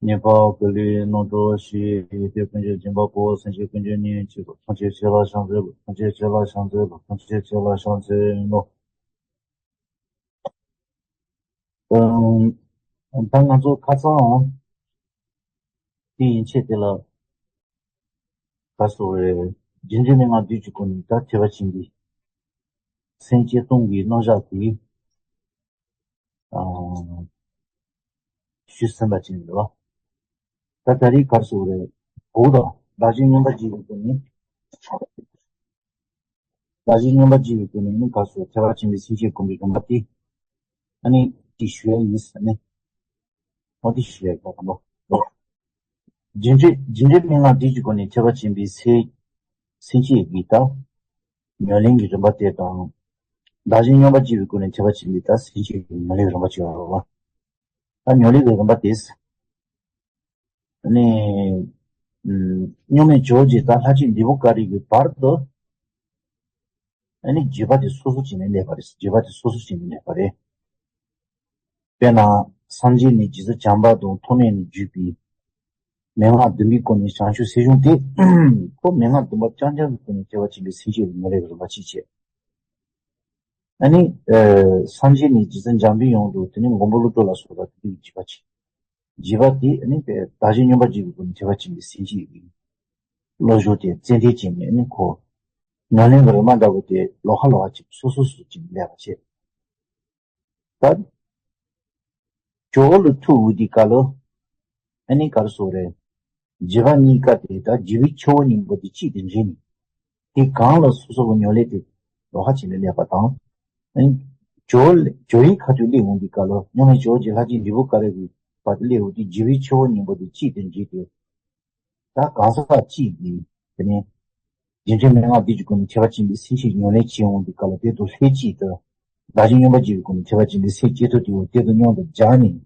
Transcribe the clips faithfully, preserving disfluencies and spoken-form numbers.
ཉེས་པ་ཀུན་ལས་རྣམ་གྲོལ་ཞིང་། ཡོན་ཏན་ཀུན་གྱི་སྦྱིན་པ་པོ། སེམས་ཅན་ཀུན་གྱི་གཉེན་གཅིག་པུ། ཐམས་ཅད་མཁྱེན་པར་བྱང་མཛད་པ། ཐམས་ཅད་མཁྱེན་པར་བྱང་མཛད་པ། ཐམས་ཅད་མཁྱེན་པར་བྱང་མཛད་ལོ། ཨམ། ད་ང་ཚོ་ཁ་སང་དེ་ཡན་ཆད་དེ་ལ་ག་སོ་རེ། རྒྱུ་འབྲས་མན་ངག་བདུན་གྱི་སྒོ་ནས་ད་ཐེག་པ་ཆེན་པོའི་སེམས་བསྐྱེད་གཏོང་གི་རྣམ་གཞག་དེ། ཨ། ཞུས་ཟིན་པ་ཅིག་རེད་བ། ད་ད་རེས་ག་རེ་ཟེར་དགོས་རེད། འོ་ད་བདག་གཞན་མཉམ་པར་འབྱེད་པའི་སྒོ་ནས། བདག་གཞན་མཉམ་པར་འབྱེད་པའི་སྒོ་ནས་ནི་ག་རེ་ཟེར། ཐེག་པ་ཆེན་པོའི་སེམས་བསྐྱེད་སྒོམ་པའི་རིམ་པ་དེ། ཨ་ནི་དེ་ཞུ་ཡ་ཡིན་ཟེར་ནས། འོ་དེ་ཞུ་ཡ་ཡིན་པ་དང་པོ། རྒྱུ་འབྲས་རྒྱུ་འབྲས་མན་ངག་བདུན་གྱི་སྒོ་ནས་ཐེག་པ་ཆེན་པོའི་སེམས་སེམས་བསྐྱེད་ཀྱི་ད་ཉམས་ལེན་གྱི་རིམ་པ་དེ་དང་། བདག་གཞན་མཉམ་པར་འབྱེད་པའི་སྒོ་ནས་ཐེག་པ་ཆེན་པོའི་ད་སེམས་བསྐྱེད་ཀྱི་ཉམས་ལེན་རིམ་པ་བྱེད་པ་རེད་བ། ད་ཉམས་ལེན་གྱི་རིམ་པ་དེ། ནི། ཨམ། སྙོམས་མེད་ཇོ་བོ་རྗེ་དང་ལྷ་ཆོས་འདི་པོ་ཀ་རི་གི་བར་དུ། ཨ་ནི་བརྒྱུད་པ་དེ་སོ་སོ་བྱས་ནས་སླེབས་པ་རེད། བརྒྱུད་པ་དེ་སོ་སོ་བྱས་ནས་སླེབས་པ་རེད། དཔེར་ན། སངས་རྒྱས་ནས་རྗེ་བཙུན་བྱམས་པ་དང་ཐོགས་མེད་ནས་བརྒྱུད་པའི་མན་ངག་བདུན་པའི་སྒོ་ནས་བྱང་ཆུབ་སེམས་གཞུང་སྟེ། ཁོ་མན་ངག་བདུན་པ་རྐྱང་རྐྱང་གི་སྒོ་ནས་ཐེག་པ་ཆེན་པོའི་སེམས་བསྐྱེད་ཀྱི་ཉམས་ལེན་རིམ་པ་གཅིག་བྱས། ཨ་ནི། ཨ། སངས་རྒྱས་ནས་རྗེ་བཙུན་འཇམ་པའི་དབྱངས་དང་དེ་ནས་མགོན་པོ་ཀླུ་སྒྲུབ་ལ་སོགས་པ་དེ་དག་གི་བརྒྱུད་པ་བྱས། བརྒྱུད་པ་དེ་ཨ་ནི་བདག་གཞན་མཉམ་པར་འབྱེད་པའི་སྒོ་ནས་ཐེག་པ་ཆེན་པོའི་སེམས་བསྐྱེད་ཀྱི་བློ་སྦྱོང་དེ་རྩལ་འགྲན་བྱས་ནས་ཨ་ནི་ཁོ་ཉམས་ལེན་གྱི་རིམ་པ་འདྲ་བོ་དེ་ལོགས་ཀ་ལོགས་ཀ་ཅིག་སོ་སོ་སོ་ཅིག་སླེབས་པ་བྱས། ད་ཇོ་བོ་ལ་ཐུག་འོང་དུས་སྐབས་ལ། ཨ་ནི་ག་རེ་ཟེར་དགོས་རེད། བརྒྱུད་པ་གཉིས་ཀ་དེ་ད་བརྒྱུད་པའི་ཆུ་བོ་གཉིས་པོ་དེ་གཅིག་ཏུ་འདྲེས་ནས། དེ་གང་ལ་སོ་སོ་གི་ཉམས་ལེན་དེ་ལོགས་ཀ་བྱས་ནས་སླེབས་པ་དང་། ཨ་ནི་ཇོ་བོ་ལ་ཇོ་བོའི་ཁ་ཐུག་སླེབས་འོང་དུས་སྐབས་ལ་སྙོམས་མེད་ཇོ་བོ་རྗེ་ལྷ་ཆོས་འདི་པོ་ཀ་རི་གི་བར་དུ་སླེབས་འོང་དུས་བརྒྱུད་པའི་ཆུ་བོ་གཉིས་པོ་དེ་གཅིག་ཏུ་འདྲེས་ཏེ། ད་གང་ཟག་གཅིག་གིས་དེ་ནས་རྒྱུ་འབྲས་མན་ངག་བདུན་གྱི་སྒོ་ནས་ཐེག་པ་ཆེན་པོའི་སེམས་བསྐྱེད་ཉམས་ལེན་བྱེད་འོང་དུས་སྐབས་ལ་དེ་དང་ལྷན་ཅིག་ཏུ་བདག་གཞན་མཉམ་པར་འབྱེད་པའི་སྒོ་ནས་ཐེག་པ་ཆེན་པོའི་སེམས་བསྐྱེད་ཐུབ་དེ་འོ་དེ་དང་མཉམ་དུ་སྦྱར་ནས།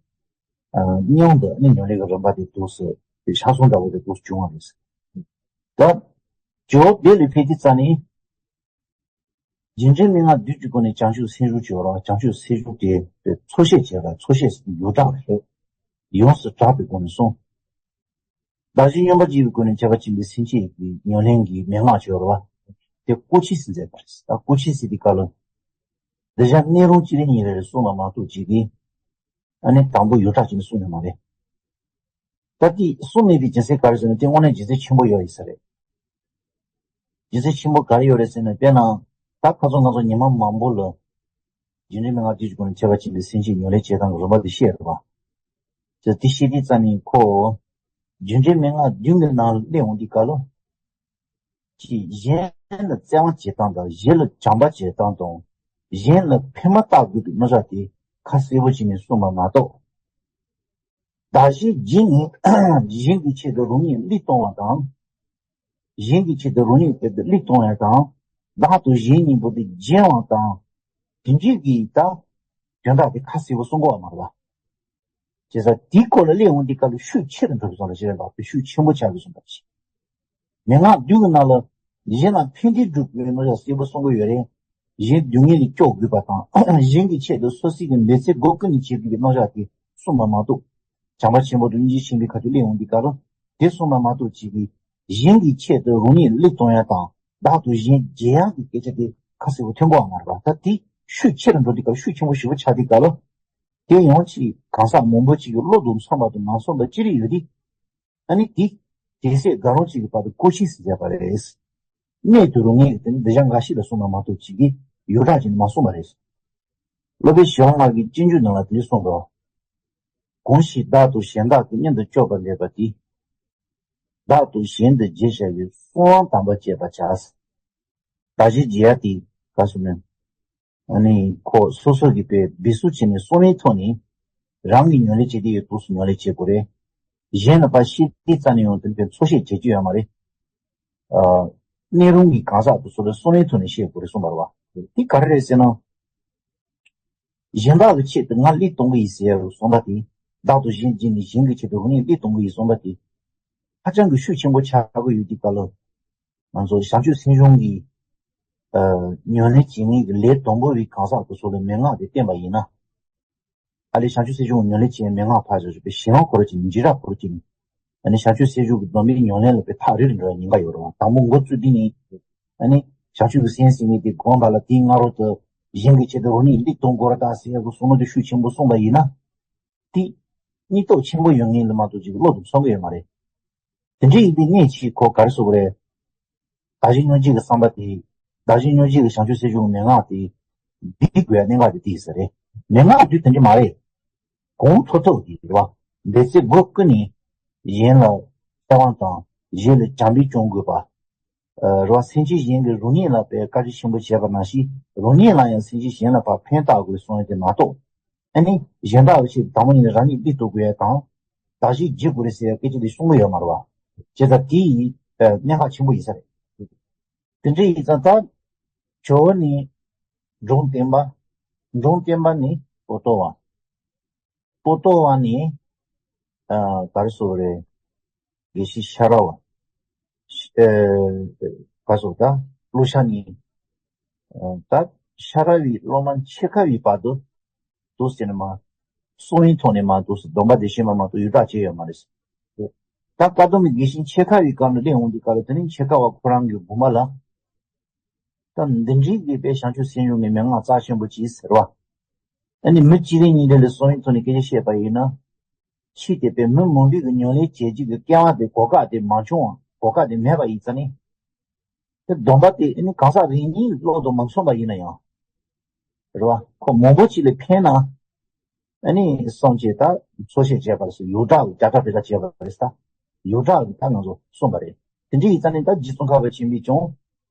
ཨ། མཉམ་དུ་ནི་ཉམས་ལེན་གྱི་རིམ་པ་དེ་འདུག་སེ་དེ་ཆ་ཚང་འདྲ་བོ་དེ་འདུག་སེ་བྱུང་བ་རེད། ད་ཇོ་བོ་དེ་ལ་ཕེབས་དུས་ཙམ་ནས། རྒྱུ་འབྲས་མན་ངག་བདུན་གྱི་སྒོ་ནས་བྱང་ཆུབ་སེམས་གཞུང་བྱེད་པ་རེད་བ། བྱང་ཆུབ་སེམས་གཞུང་དེ་ཚོགས་བཤད་བྱས་པ། ཚོགས་བཤད་ཡོངས་གྲགས་རེད། ཡོངས་སུ་གྲགས་པའི་སྒོ་ནས་གསུངས། བདག་གཞན་མཉམ་པར་འབྱེད་པའི་སྒོ་ནས་ཐེག་པ་ཆེན་པོའི་སེམས་བསྐྱེད་ཀྱི་ཉམས་ལེན་གྱི་མན་ངག་བྱེད་པ་རེད་བ། དེ་སྐོར་ཆས་སུ་མཛད་པ་རེད། ད་སྐོར་ཆས་ཟེར་དུས་སྐབས་ལ། འདི་བཞག་གནས་རུང་གཅིག་རེ་གཉིས་རེ་རེ་གསུངས་པ་མ་གཏོགས་ཅིག་གིས། ཨ་ནི་དང་པོ་ཡོངས་གྲགས་ཅིག་ནས་གསུངས་ཡོད་མ་རེད། ད་དེ་གསུངས་མེད་པའི་རྒྱུ་མཚན་ག་རེ་ཟེར་ན་དེ་དངོས་གནས་རྒྱུ་མཚན་ཆེན་པོ་ཡོད་ཡིན་ས་རེད། རྒྱུ་མཚན་ཆེན་པོ་ག་རེ་ཡོད་རེད་ཟེར་ན། དཔེར་ན། ད་ཁ་སང་ང་ཚོ་ཉི་མ་མང་པོ་ལ། རྒྱུ་འབྲས་མན་ངག་བདུན་གྱི་སྒོ་ནས་ཐེག་པ་ཆེན་པོའི་སེམས་བསྐྱེད་ཉམས་ལེན་བྱེད་སྟངས་ཀྱི་རིམ་པ་དེ་བཤད་རེད་བ། དེ་དེ་བཤད་དུས་ཙམ་ནས་ཁོ། རྒྱུ་འབྲས་མན་ངག་བདུན་གྱི་ནང་སླེབས་འོང་དུས་སྐབས་ལ། གཅིག་གཞན་ལ་བརྩེ་བ་བྱེད་སྟངས་དང་། གཞན་ལ་བྱམས་པ་བྱེད་སྟངས་དང་། གཞན་ལ་ཕན་མ་བཏགས་དགོས་པའི་རྣམ་གཞག་དེ་ཁ་གསལ་པོ་བྱས་ནས་གསུངས་པ་མ་གཏོགས། བདག་གཞན་བརྗེས་ནས་གཞན་གྱི་ཆེད་དུ་རང་ཉིད་བློས་གཏོང་བ་དང་། གཞན་གྱི་ཆེད་དུ་རང་ཉིད་བློས་གཏོང་བ་དང་། བདག་དང་གཞན་གཉིས་པོ་དེ་བརྗེ་བ་དང་། དེ་འདྲའི་གི་ད་དོན་དག་དེ་ཁ་གསལ་པོ་གསུང་གི་ཡོད་མ་རེད་བ། བྱས་ཙང་དེའི་སྐོར་ལ་སླེབས་འོང་དུས་སྐབས་ལ་ཤུགས་ཆེ་རུ་འགྲོ་གི་སོང་རེད། ཞེ་དྲག་ལག་པའི་ཤུགས་ཆེན་པོ་ཆགས་ཀྱི་སོང་བ་ཞིག་མན་ངག་བདུན་གྱི་ནང་ལ་གཞན་ལ་ཕན་བདེ་སྒྲུབ་དགོས་པའི་རྣམ་གཞག་གསལ་པོ་གསུང་གི་ཡོད་རེད། གཞན་སྡུག་བསྔལ་ལས་སྐྱོབ་དགོས་པ་དང་། གཞན་གྱི་ཆེད་དུ་སོ་སོའི་གི་འབད་རྩོལ་སྒོ་ཀུན་ནས་བྱེད་དགོས་པའི་རྣམ་གཞག་དེ་གསུངས་པ་མ་གཏོགས། བྱམས་པ་ཆེན་པོ་དང་སྙིང་རྗེ་ཆེན་པོའི་ཁ་ཐུག་སླེབས་འོང་དུས་སྐབས་ལ་དེ་གསུངས་པ་མ་གཏོགས་ཅིག་གིས། གཞན་གྱི་ཆེད་དུ་རང་ཉིད་བློས་གཏོང་ཡ་དང་། བདག་དང་གཞན་བརྗེ་ཡ་གི་སྐད་ཆ་དེ་ཁ་གསལ་པོ་ཐོན་གི་ཡོད་མ་རེད་པ། ད་དེ་ཤུགས་ཆེ་རུ་འགྲོ་དུས་སྐབས། ཤུགས་ཆེན་པོ་ཞེ་པོ་ཆགས་དུས་སྐབས་ལ། དེ་ཡང་ཅིག་གང་ཟག་མང་པོ་ཅིག་གི་བློ་དང་འཚམས་པ་དང་མ་འཚམས་པ་ཅི་རིགས་ཡོད་དེ། ཨ་ནི་དེ་དེ་སྲིད་དགའ་རོགས་གཅིག་གི་བར་དུ་སྐོར་ཆས་སུ་མཛད་པ་རེད། གནད་དུ་རུང་ངེས་དེ་ནི་འདི་བྱ་འགའ་ཞིག་ལ་གསུངས་པ་མ་གཏོགས་ཅིག་གིས་ཡོངས་གྲགས་ཀྱིས་མ་གསུངས་པ་རེད། སློབ་དཔོན་ཞི་བ་ལྷ་གིས་སྤྱོད་འཇུག་ནང་ལ་དེ་གསུངས་པའོ། གང་ཞིག་བདག་དང་གཞན་དག་གི་གཉེན་དུ་སྤྱོད་པར་མཛད་པ་དེས། བདག་དང་གཞན་དུ་བརྗེ་བྱ་བའི་གསང་བ་དམ་པར་བཅས་པར་བྱ། བདག་གཞན་བརྗེ་ཡ་དེ་ག་ཟེར་ན། ཨ་ནི་ཁོ་སོ་སོ་གི་པའི་འབད་རྩོལ་བྱས་ནས་གསང་བའི་ཐོག་ནས་རང་གི་ཉམས་ལེན་བྱེད་དེ་ཡོད་དུས་སུ་ཉམས་ལེན་བྱེད་དགོས་རེད། གཞན་ལ་ཕར་བཤད་དེ་རྩ་ནས་ཡོང་དུས་པའི་འཚོལ་བཤད་བྱེད་རྒྱུ་ཡོད་མ་རེད། ཨ། གནས་རུང་གི་གང་ཟག་དེ་ཚོ་ལ་གསང་བའི་ཐོག་ནས་བཤད་དགོས་རེད་གསུངས་པ་རེད་བ། དེ་ག་རེ་རེད་ཟེར་ན། གཞན་དག་གི་ཆེད་དུ་ང་བློས་གཏོང་གི་ཡིན་ཟེར་བའི་གསུངས་པ་དེ། བདག་དང་གཞན་བརྗེས་ནས་གཞན་གྱི་ཆེད་དུ་རང་ཉིད་བློས་གཏོང་གི་ཡིན་གསུངས་པ་དེ། ཧ་ཅང་གི་ཤུགས་ཆེན་པོ་ཆགས་ཀྱི་ཡོད་དུས་སྐབས་ལ། ང་ཚོ་བྱང་ཆུབ་སེམས་གཞུང་གི། ཨ། ཉམས་ལེན་བྱེད་མཁན་གྱི་ལས་དང་པོ་བའི་གང་ཟག་དེ་ཚོ་ལ་མན་ངག་དེ་བསྟན་པ་ཡིན་ན། ཨ་ལས་བྱང་ཆུབ་སེམས་མཆོག་ཉམས་ལེན་བྱས་མན་ངག་ཕར་བཞག་པའི་གཞན་དབང་ཁོ་ར་ཅིག་འཇིགས་སྐྲག་ཁོ་ར་ཅིག་ནི། ཨ་ནི་བྱང་ཆུབ་སེམས་མཆོག་གི་སྡོམ་པའི་ཉམས་ལེན་ལ་པའི་ཐག་རིང་རུ་འགྲོ་བའི་ཉེན་ཁ་ཡོད་རེད་བ། དང་པོ་འགོ་བཙུགས་དུས་ནི། ཨ་ནི་བྱང་ཆུབ་ཀྱི་སེམས་ཟེར་མཁན་དེ་སྒོམ་པ་ལ་དེའི་སྔ་རོལ་དུ་གཞན་གྱི་ཆེད་དུ་རང་ཉིད་སྡིག་གཏོང་དགོས་ར་ད་ཟེར་ཡག་གི་བསམ་བློ་དེ་ཤུགས་ཆེན་པོ་སོང་བ་ཡིན་ན། དེ་སྙིང་སྟོབས་ཆེན་པོ་ཡོད་མཁན་ལ་མ་གཏོགས་ཅིག་བློ་དེ་ཚོར་གི་ཡོད་མ་རེད། དེ་འདྲ་ཡིན་དུས་ངས་ཅིག་ཁོ་ག་རེ་ཟེར་དགོས་རེད། བདག་གཞན་མྱོང་བྱེད་ཀྱི་བསམ་པ་དེ། བདག་གཞན་མྱོང་བྱེད་ཀྱི་བྱང་ཆུབ་སེམས་མཆོག་གི་མན་ངག་དེ། འདི་དགོས་ཡ་གནད་འགག་དེ་དེ་ཡིན་ས་རེད། མན་ངག་དེ་དེ་འདྲ་མ་རེད། གོང་མཐོ་ཐོག་གི་རེད་བ། འབད་རྩོལ་སྒོ་ཀུན་ནས་གཞན་ལ་བརྩེ་བ་དང་གཞན་ལ་བྱམས་པ་སྐྱོང་དགོས་པ། ཨ་རེད་བ། སེམས་ཅན་གཞན་གྱི་རང་ཉིད་ལ་བའི་བཀའ་དྲིན་ཆེན་པོ་བྱས་པ་ནང་བཞིན་རང་ཉིད་ལ་ཡང་སེམས་ཅན་གཞན་ལ་ཕར་ཕན་བཏགས་དགོས་གསུང་ཡ་དེ་མ་གཏོགས། ཨ་ནི་གཞན་དག་གི་ཆེད་དུ་དང་པོ་ཉིད་ནས་རང་ཉིད་སྡིག་གཏོང་དགོས་ཡ་དང་། བདག་གཞན་བརྗེ་དགོས་རེད་ཟེར་ཡ་སྐད་ཆ་དེ་གསུང་གི་ཡོད་མ་རེད་བ། བྱས་ཙང་དེ་ཡི་ཨ་གནད་འགག་ཆེན་པོ་ཡིན་ས་རེད། དེ་འདྲ་ཡིན་ཙང་ད། ཇོ་བོ་ནི་འབྲོམ་སྟོན་པ། འབྲོམ་སྟོན་པ་ནི་པོ་ཏོ་བ། པོ་ཏོ་བ་ནི་ཨ་ག་རེ་ཟེར་དགོས་རེད། དགེ་བཤེས་ཤ་ར་བ། ཨ་ག་རེ་ཟེར་དགོས་ད། ཀླུ་ཤ་ནི། ཨ་ད་ཤ་ར་བའི་སློབ་མ་ཕྱེད་ཀ་བའི་བར་དུ། འདུག་ཟེར་ནས་མ། གསུང་བའི་ཐོག་ནས་མ་འདུག་ཟེར། སྡོམ་པ་དེ་ཤེས་པ་མ་གཏོགས་ཡོངས་གྲགས་བྱས་ཡོད་མ་རེད། ད་བཀའ་སྡོམ་གྱི་དགེ་བཤེས་ཕྱེད་ཀ་བའི་སྐབས་ནས་སླེབས་འོང་དུས་སྐབས་ལ་དེ་ནི་ཕྱེད་ཀ་བ་ཁོ་རང་གི་དགོངས་པ་ལ། ད་འདི་འདྲའི་དགེ་བའི་བྱང་ཆུབ་སེམས་མཆོག་གི་མན་ངག་རྩ་ཆེན་པོ་ཅིག་ཟེར་བ། ཨ་ནི་མི་གཅིག་རེ་གཉིས་རེ་ལ་གསུང་བའི་ཐོག་ནས་སྐད་ཆ་བཤད་པ་ཡིན་ན། ཕྱིས་དེ་པའི་མི་མང་པོའི་གི་ཉམས་ལེན་བྱེད་རྒྱུ་གི་སྐལ་བ་དེ་གོ་སྐབས་དེ་མ་བྱུང་བ། གོ་སྐབས་དེ་མེད་པ་ཡིན་ཙང་ནི། དེ་སྡོམ་པ་དེ་ཨ་ནི་གང་ཟག་རེ་གཉིས་བློ་དང་མ་འཚམས་པ་ཡིན་ན་ཡང་། རེད་བ། ཁོ་མང་པོ་ཅིག་ལ་ཕན་ན། ཨ་ནི་སོང་བྱས་ད་འཚོལ་ཞིབ་བྱས་པ་རེད་ཟེར། ཡོངས་གྲགས་ཀྱི་བརྒྱ་ཕྲག་བརྒྱ་ཕྲག་བྱས་པ་རེད་ད། ཡོངས་གྲགས་ཀྱི་ད་ང་ཚོ་གསུངས་པ་རེད། དེ་འདྲ་ཡིན་ཙང་ནི་ད་རྗེ་ཙོང་ཁ་པ་ཆེན་པོས་ཀྱང་།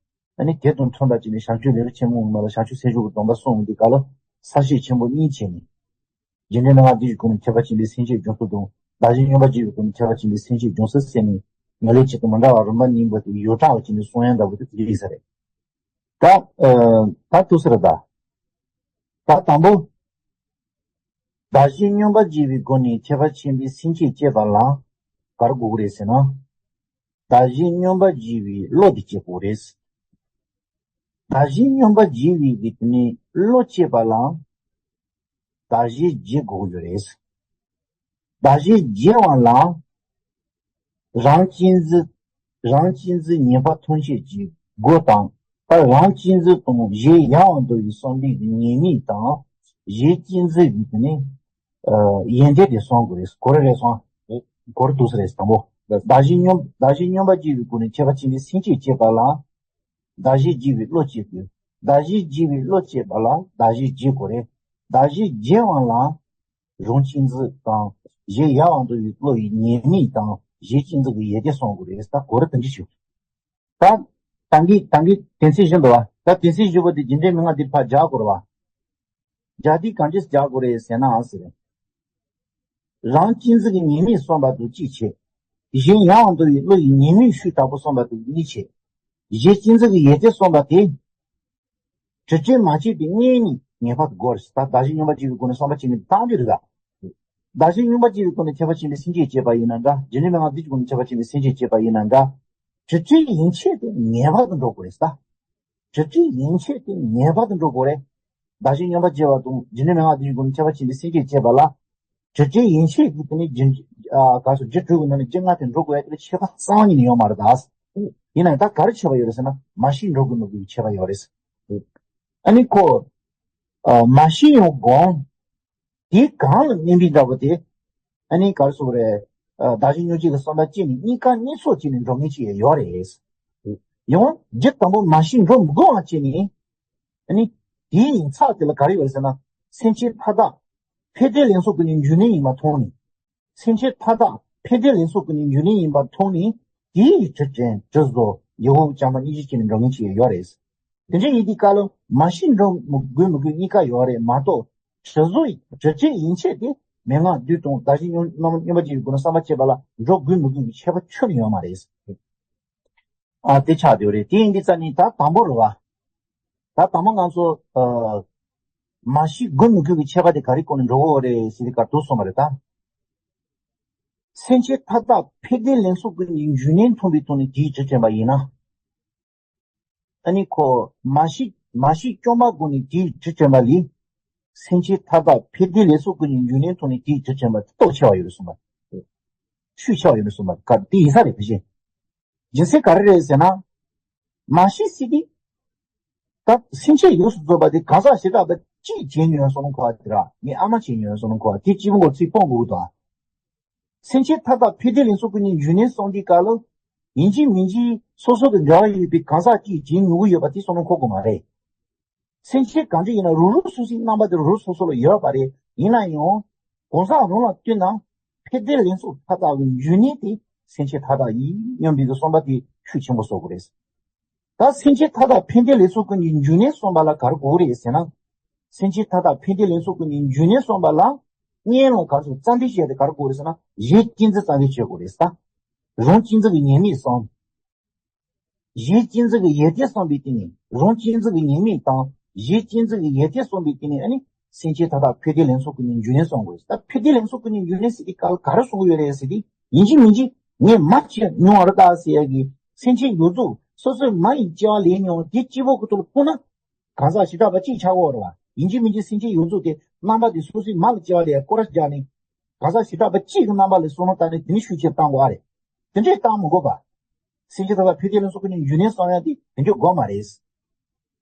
ཨ་ནི་དེ་དང་མཐུན་པ་བྱས་ནས་བྱང་ཆུབ་ལེའུ་ཆེན་མོ་ངོ་མ་ལ་བྱང་ཆུབ་སེམས་མཆོག་གི་སྡོམ་པ་གསུངས་འོང་དུས་སྐབས་ལ་གསལ་བཤད་ཆེན་པོ་གཉིས་བྱས་ནས། རྒྱུ་འབྲས་མན་ངག་བསྡུས་ཀྱི་སྒོ་ནས་ཐེག་པ་ཆེན་པོའི་སེམས་བསྐྱེད་སྦྱོང་ཚུལ་དང་། བདག་གཞན་སྙོམས་པར་འཇུག་པའི་སྒོ་ནས་ཐེག་པ་ཆེན་པོའི་སེམས་བསྐྱེད་སྦྱོང་ཚུལ་ཟེར་ནས། ངོས་ལེན་བྱེད་དུ་མི་འདྲ་བ་རིམ་པ་གཉིས་པོ་དེ་ཡོངས་གྲགས་པ་བྱས་ནས་གསུང་ཡ་འདྲ་པོ་དེ་དེ་རེད་ས་རེད། ད་ཨ་ད་ཐུགས་སུ་རེད་ད། ད་དང་པོ། བདག་གཞན་སྙོམས་པར་འཇུག་པའི་སྒོ་ནས་ཐེག་པ་ཆེན་པོའི་སེམས་བསྐྱེད་སྐྱེས་པ་ལ་ག་རེ་དགོས་ཀྱི་རེད་ཟེར་ན། བདག་གཞན་སྙོམས་པར་འཇུག་པའི་བློ་དེ་སྐྱེ་དགོས་རེད། བདག་གཞན་སྙོམས་པར་འཇུག་པའི་གི་དེ་ནས་བློ་སྐྱེས་པ་ལ། བདག་གཞན་བརྗེ་དགོས་ཀྱི་རེད། བདག་གཞན་བརྗེ་བ་ལ། རང་གཅེས་འཛིན། རང་གཅེས་འཛིན་ཉེས་པ་ཐམས་ཅད་ཀྱི་སྒོ་དང་། ད་རང་གཅེས་འཛིན་དང་གཞན་ཡལ་བར་འདོར་བའི་བསམ་པའི་གི་ཉེས་དམིགས་དང་། གཞན་གཅེས་འཛིན་གྱི་དེ་ནས། ཨ་ཡོན་ཏན་དེ་སྲུང་དགོས་རེད། ག་རེ་རེད་སོང་། ག་རེ་འདུག་ས་རེད། དང་པོ། བདག་གཞན་སྙོམས། བདག་གཞན་སྙོམས་པར་འཇུག་པའི་སྒོ་ནས་ཐེག་པ་ཆེན་པོའི་སེམས་བསྐྱེད་སྐྱེས་པ་ལ། བདག་གཞན་བརྗེ་བའི་བློ་སྐྱེ་དགོས། བདག་གཞན་བརྗེ་བའི་བློ་སྐྱེས་པ་ལ་བདག་གཞན་བརྗེ་དགོས་རེད། བདག་གཞན་བརྗེ་བ་ལ། རང་གཅེས་འཛིན་དང་གཞན་ཡལ་བར་འདོར་བའི་བློ་ཡི་ཉེས་དམིགས་དང་གཞན་གཅེས་འཛིན་གྱི་ཡོན་ཏན་སྲུང་དགོས་རེད། ད་ག་རེ་དེ་འདྲ་ཞིག་ད་ད་གིན་ད་གིན་དོན་ཚན་བཞི་འདུག་བ། ད་དོན་ཚན་བཞི་པོ་དེ་རྒྱུ་འབྲས་མན་ངག་འདིར་ཕར་སྦྱར་དགོས་རེད་བ། སྦྱར་དུས་གང་ཅི་སྦྱར་དགོས་རེད་ཟེར་ན་ཟེར། རང་གཅེས་འཛིན་གྱི་ཉེས་དམིགས་སྲུང་བ་དང་གཅིག་བྱས། གཞན་ཡལ་བར་འདོར་བའི་བློ་ཡི་ཉེས་དམིགས་ཤུགས་དྲག་པོ་སྲུང་བ་དང་གཉིས་བྱས། གཞན་གཅེས་འཛིན་གྱི་ཡོན་ཏན་སྲུང་བ་དེ། དྲི་བྲལ་མ་སྐྱེས་པའི་གནས་ནི་ངེས་པར་དུ་དགོས་རེད། ད་བདག་གཞན་སྙོམས་པར་འཇུག་པའི་སྒོ་ནས་བསམ་པ་བྱེད་མི་དང་དེ་རེད་ད། བདག་གཞན་སྙོམས་པར་འཇུག་པའི་སྒོ་ནས་ཐེག་པ་ཆེན་པོའི་སེམས་བསྐྱེད་སྐྱེས་པ་ཡིན་ན་འདྲ། རྒྱུ་འབྲས་མན་ངག་བསྡུས་ཀྱི་སྒོ་ནས་ཐེག་པ་ཆེན་པོའི་སེམས་བསྐྱེད་སྐྱེས་པ་ཡིན་ན་འདྲ། དྲི་བྲལ་ཡན་ཆད་དེ་ངེས་པར་དུ་འགྲོ་དགོས་རེད་ད། དྲི་བྲལ་ཡན་ཆད་དེ་ངེས་པར་དུ་འགྲོ་དགོས་རེད། བདག་གཞན་སྙོམས་པར་འཇུག་པ་དང་རྒྱུ་འབྲས་མན་ངག་བསྡུས་ཀྱི་སྒོ་ནས་ཐེག་པ་ཆེན་པོའི་སེམས་བསྐྱེད་སྐྱེས་པ་ལ། དྲི་བྲལ་ཡན་ཆད་ཀྱི་དེ་ནས་རྒྱུ། ཨ་ག་སོ་རྒྱུ་དྲུག་གི་ནང་ནས་རྒྱུ་ལྔ་དེ་འགྲོ་དགོས་ཡ་དེ་ལ་ཁྱད་པར་རྩ་བ་ཉིད་ནས་ཡོད་མ་རེད་ད། ཡིན་ན་ཡང་ད་ག་རེ་ཁྱད་པར་ཡོད་རེད་ཟེར་ན་མ་ཤེས་འགྲོ་དགོས་མི་དགོས་ཀྱི་ཁྱད་པར་ཡོད་རེད། ཨ་ནི་ཁོ། ཨ་མ་ཤེས་ཡང་སྒོམ། དེ་གང་ལ་གནས་པའི་འདྲ་པོ་དེ། ཨ་ནི་ག་རེ་ཟེར་དགོས་རེད། ཨ་བདག་གཞན་སྙོམས་འཇུག་གི་བསམ་པ་སྐྱེས་ནས་གཉིས་ཀ་གཉིས་ཚོགས་སྐྱེས་ནས་འགྲོ་མཁན་ཅིག་ཡོད་རེད། ཡང་རྒྱུ་དང་པོ་མ་ཤེས་འགྲོ་མི་དགོས་པ་སྐྱེས་ནས། ཨ་ནི། དེའི་ཡིན་ཚགས་དེ་ལ་ག་རེ་ཡོད་ཟེར་ན། སེམས་ཅན་མཐའ་དག་ཕན་བདེ་ལེན་ཚུལ་ཀུན་ནས་འབྱུང་གནས་ཡིན་པ་མཐོང་ནས། སེམས་ཅན་མཐའ་དག་ཕན་བདེ་ལེན་ཚུལ་ཀུན་ནས་འབྱུང་གནས་ཡིན་པ་མཐོང་ནས། དེའི་དྲི་དྲན་དྲི་བཟོ་ཡི་གེ་བོ་རྐྱང་པ་སྙིང་རྗེ་སྐྱེས་ནས་འགྲོ་མཁན་ཅིག་ཡོད་རེད། དེ་འདྲ་ཡིན་དུས་སྐབས་ལ་མ་ཤེས་འགྲོ་མི་དགོས་མི་དགོས་གཉིས་ཀ་ཡོད་རེད་མ་གཏོགས། དྲི་བཟོ་ཡི་དྲི་བྲལ་ཡན་ཆད་དེ་མན་ངག་བདུན་དང་བདག་གཞན་སྙོམས་སྙོམས་པར་འཇུག་པའི་སྒོ་ནས་བསམ་པ་སྐྱེས་པ་ལ་འགྲོ་དགོས་མི་དགོས་ཀྱི་ཁྱད་པར་ཁྱོན་ནས་ཡོད་མ་རེད། ཨ་དེ་ཆགས་བསྡད་ཡོད་རེད། དེ་ཡིན་དུས་ཙ་ནི་ད་དང་པོ་རེད་བ། ད་དང་པོ་ང་ཚོ་ཨ་མ་ཤེས་དགོས་མི་དགོས་ཀྱི་ཁྱད་པར་དེ་ག་རེ་སྐོར་ནས་འགྲོ་གི་ཡོད་རེད་ཟེར་དུས་སྐབས་དུ་སོང་བ་རེད་ད། སེམས་ཅན་མཐའ་དག་ཕན་བདེ་ལེན་ཚུལ་ཀུན་ནས་འབྱུང་གནས་མཐོང་བའི་ཐོག་ནས་དེའི་དྲི་དྲན་པ་ཡིན་ན། ཨ་ནི་ཁོ་མ་ཤེས་མ་ཤེས་སྐྱོན་པ་སྒོ་ནས་དེའི་དྲི་དྲན་པ་ལས། སེམས་ཅན་མཐའ་དག་འཕེལ་འགྲིབ་ལས་ཚུལ་ཀུན་གྱི་འབྱུང་གནས་ཐོག་ནས་དེའི་རྒྱུ་ཅན་པ་དེ་སྟོབས་ཆེ་བ་ཡོད་རེད་གསུངས་པ། ཤུགས་ཆེ་བ་ཡོད་རེད་གསུངས་པ་ག་དེ་ཡིན་ས་རེད། ཕལ་ཆེར་རྒྱུ་མཚན་ག་རེ་རེད་ཟེར་ན། མ་གཞི་སྲིད་དེ། ད་སེམས་ཅན་ཡོངས་སུ་རྫོགས་པ་དེ་གང་ཟག་བྱེ་བྲག་པ་གཅིག་བྱེད་མྱོང་སོང་ཁོ་བ་དེ་ར་ངའི་ཨ་མ་བྱེད་མྱོང་སོང་ཁོ་བ་དེ་སྤྱི་བོ་ངོ་ཚིག་སྤོང་དགོས་དང་། སེམས་ཅན་མཐའ་དག་འཕེལ་འགྲིབ་ལས་ཚུལ་ཀུན་གྱི་འབྱུང་གནས་གསུངས་དུས་སྐབས་ལ། ཡིན་གཅིག་མིན་གཅིག་སོ་སོ་དང་འབྲེལ་བ་ཡོད་པའི་གང་ཟག་གཅིག་བྱེད་མྱོང་གི་ཡོད་པ་དེ་གསུངས་ན་ཁོ་དགོས་མ་རེད། སེམས་ཅན་གང་ཅི་ཡིན་ན་རང་རང་སོ་སོའི་རྣམ་པ་དེ་རང་རང་སོ་སོ་ལ་ཡོད་པ་རེད། ཡིན་ན་ཡང་། གང་ཟག་རང་ལ་ལྟོས་ན། འཕེལ་འགྲིབ་ལས་ཚུལ་མཐའ་དག་གི་འབྱུང་གནས་དེ་སེམས་ཅན་མཐའ་དག་ཡིན་སྙམ་པའི་གི་བསམ་པ་དེ་ཤུགས་ཆེན་པོ་བཟོ་དགོས་རེད། ད་སེམས་ཅན་མཐའ་དག་འཕེལ་འགྲིབ་ལས་ཚུལ་ཀུན་གྱི་འབྱུང་གནས་གསུངས་པ་ལ་ག་རེ་དགོས་རེད་ཟེར་ན། སེམས་ཅན་མཐའ་དག་འཕེལ་འགྲིབ་ལས་ཚུལ་ཀུན་གྱི་འབྱུང་གནས་གསུངས་པ་ལ། སྔོན་ལ་ག་རེ་ཟེར་རྩ་འགྲེལ་བྱས་ཏེ་ག་རེ་དགོས་རེད་ཟེར་ན། གཞན་གཅེས་འཛིན་རྩ་འགྲེལ་བྱེད་དགོས་རེད་ས། རང་གཅེས་འཛིན་གྱི་ཉེས་དམིགས་གསུམ། གཞན་གཅེས་འཛིན་གྱི་ཡོན་ཏན་གསུངས་པའི་སྟེང་ནས་རང་གཅེས་འཛིན་གྱི་ཉེས་དམིགས་དང་གཞན་གཅེས་འཛིན་གྱི་ཡོན་ཏན་གསུངས་པའི་སྟེང་ནས་ཨ་ནི་སེམས་ཅན་མཐའ་དག་འཕེལ་འགྲིབ་ལས་ཚུལ་ཀུན་གྱི་འབྱུང་གནས་གསུངས་དགོས་ས། འཕེལ་འགྲིབ་ལས་ཚུལ་ཀུན་གྱི་འབྱུང་གནས་ཟེར་དུས་སྐབས་ལ་ག་རེ་གསུང་གི་ཡོད་རེད་ཟེར་དུས། ཡིན་གཅིག་མིན་གཅིག་ངས་མ་བྱས་མྱོང་བ་རེད་ད་ཟེར་ཡ་གི་སེམས་ཅན་ཡོངས་རྫོགས་སོ་སོའི་མ་ཡི་སྐྱེ་བ་ལེན་མྱོང་དེ་སྐྱེ་བོ་གི་ཐོག་ལ་སྤུངས་ན། གང་ཟག་བྱེ་བྲག་པ་གཅིག་ཆགས་ཡོད་རེད་བ། ཡིན་གཅིག་མིན་གཅིག་སེམས་ཅན་ཡོངས་རྫོགས་དེ་རྣམ་པ་དེ་སོ་སོའི་མ་ལ་སྐྱེ་བ་ལེན་སྐོར་ར་སྦྱར་ནས། གང་ཟག་བྱེ་བྲག་པ་གཅིག་གི་རྣམ་པ་ལ་བསམ་བློ་བཏང་ནས་དེ་ནི་ཤུགས་ཆེར་བཏང་དགོས་རེད། དེ་འདྲས་བཏང་མི་དགོས་པ། སེམས་ཅན་ཐ་དད་འཕེལ་རྒྱས་ལ་སོགས་པའི་འབྱུང་གནས་གསུང་ཡ་དེ་དེ་འདྲས་དགོས་མ་རེད།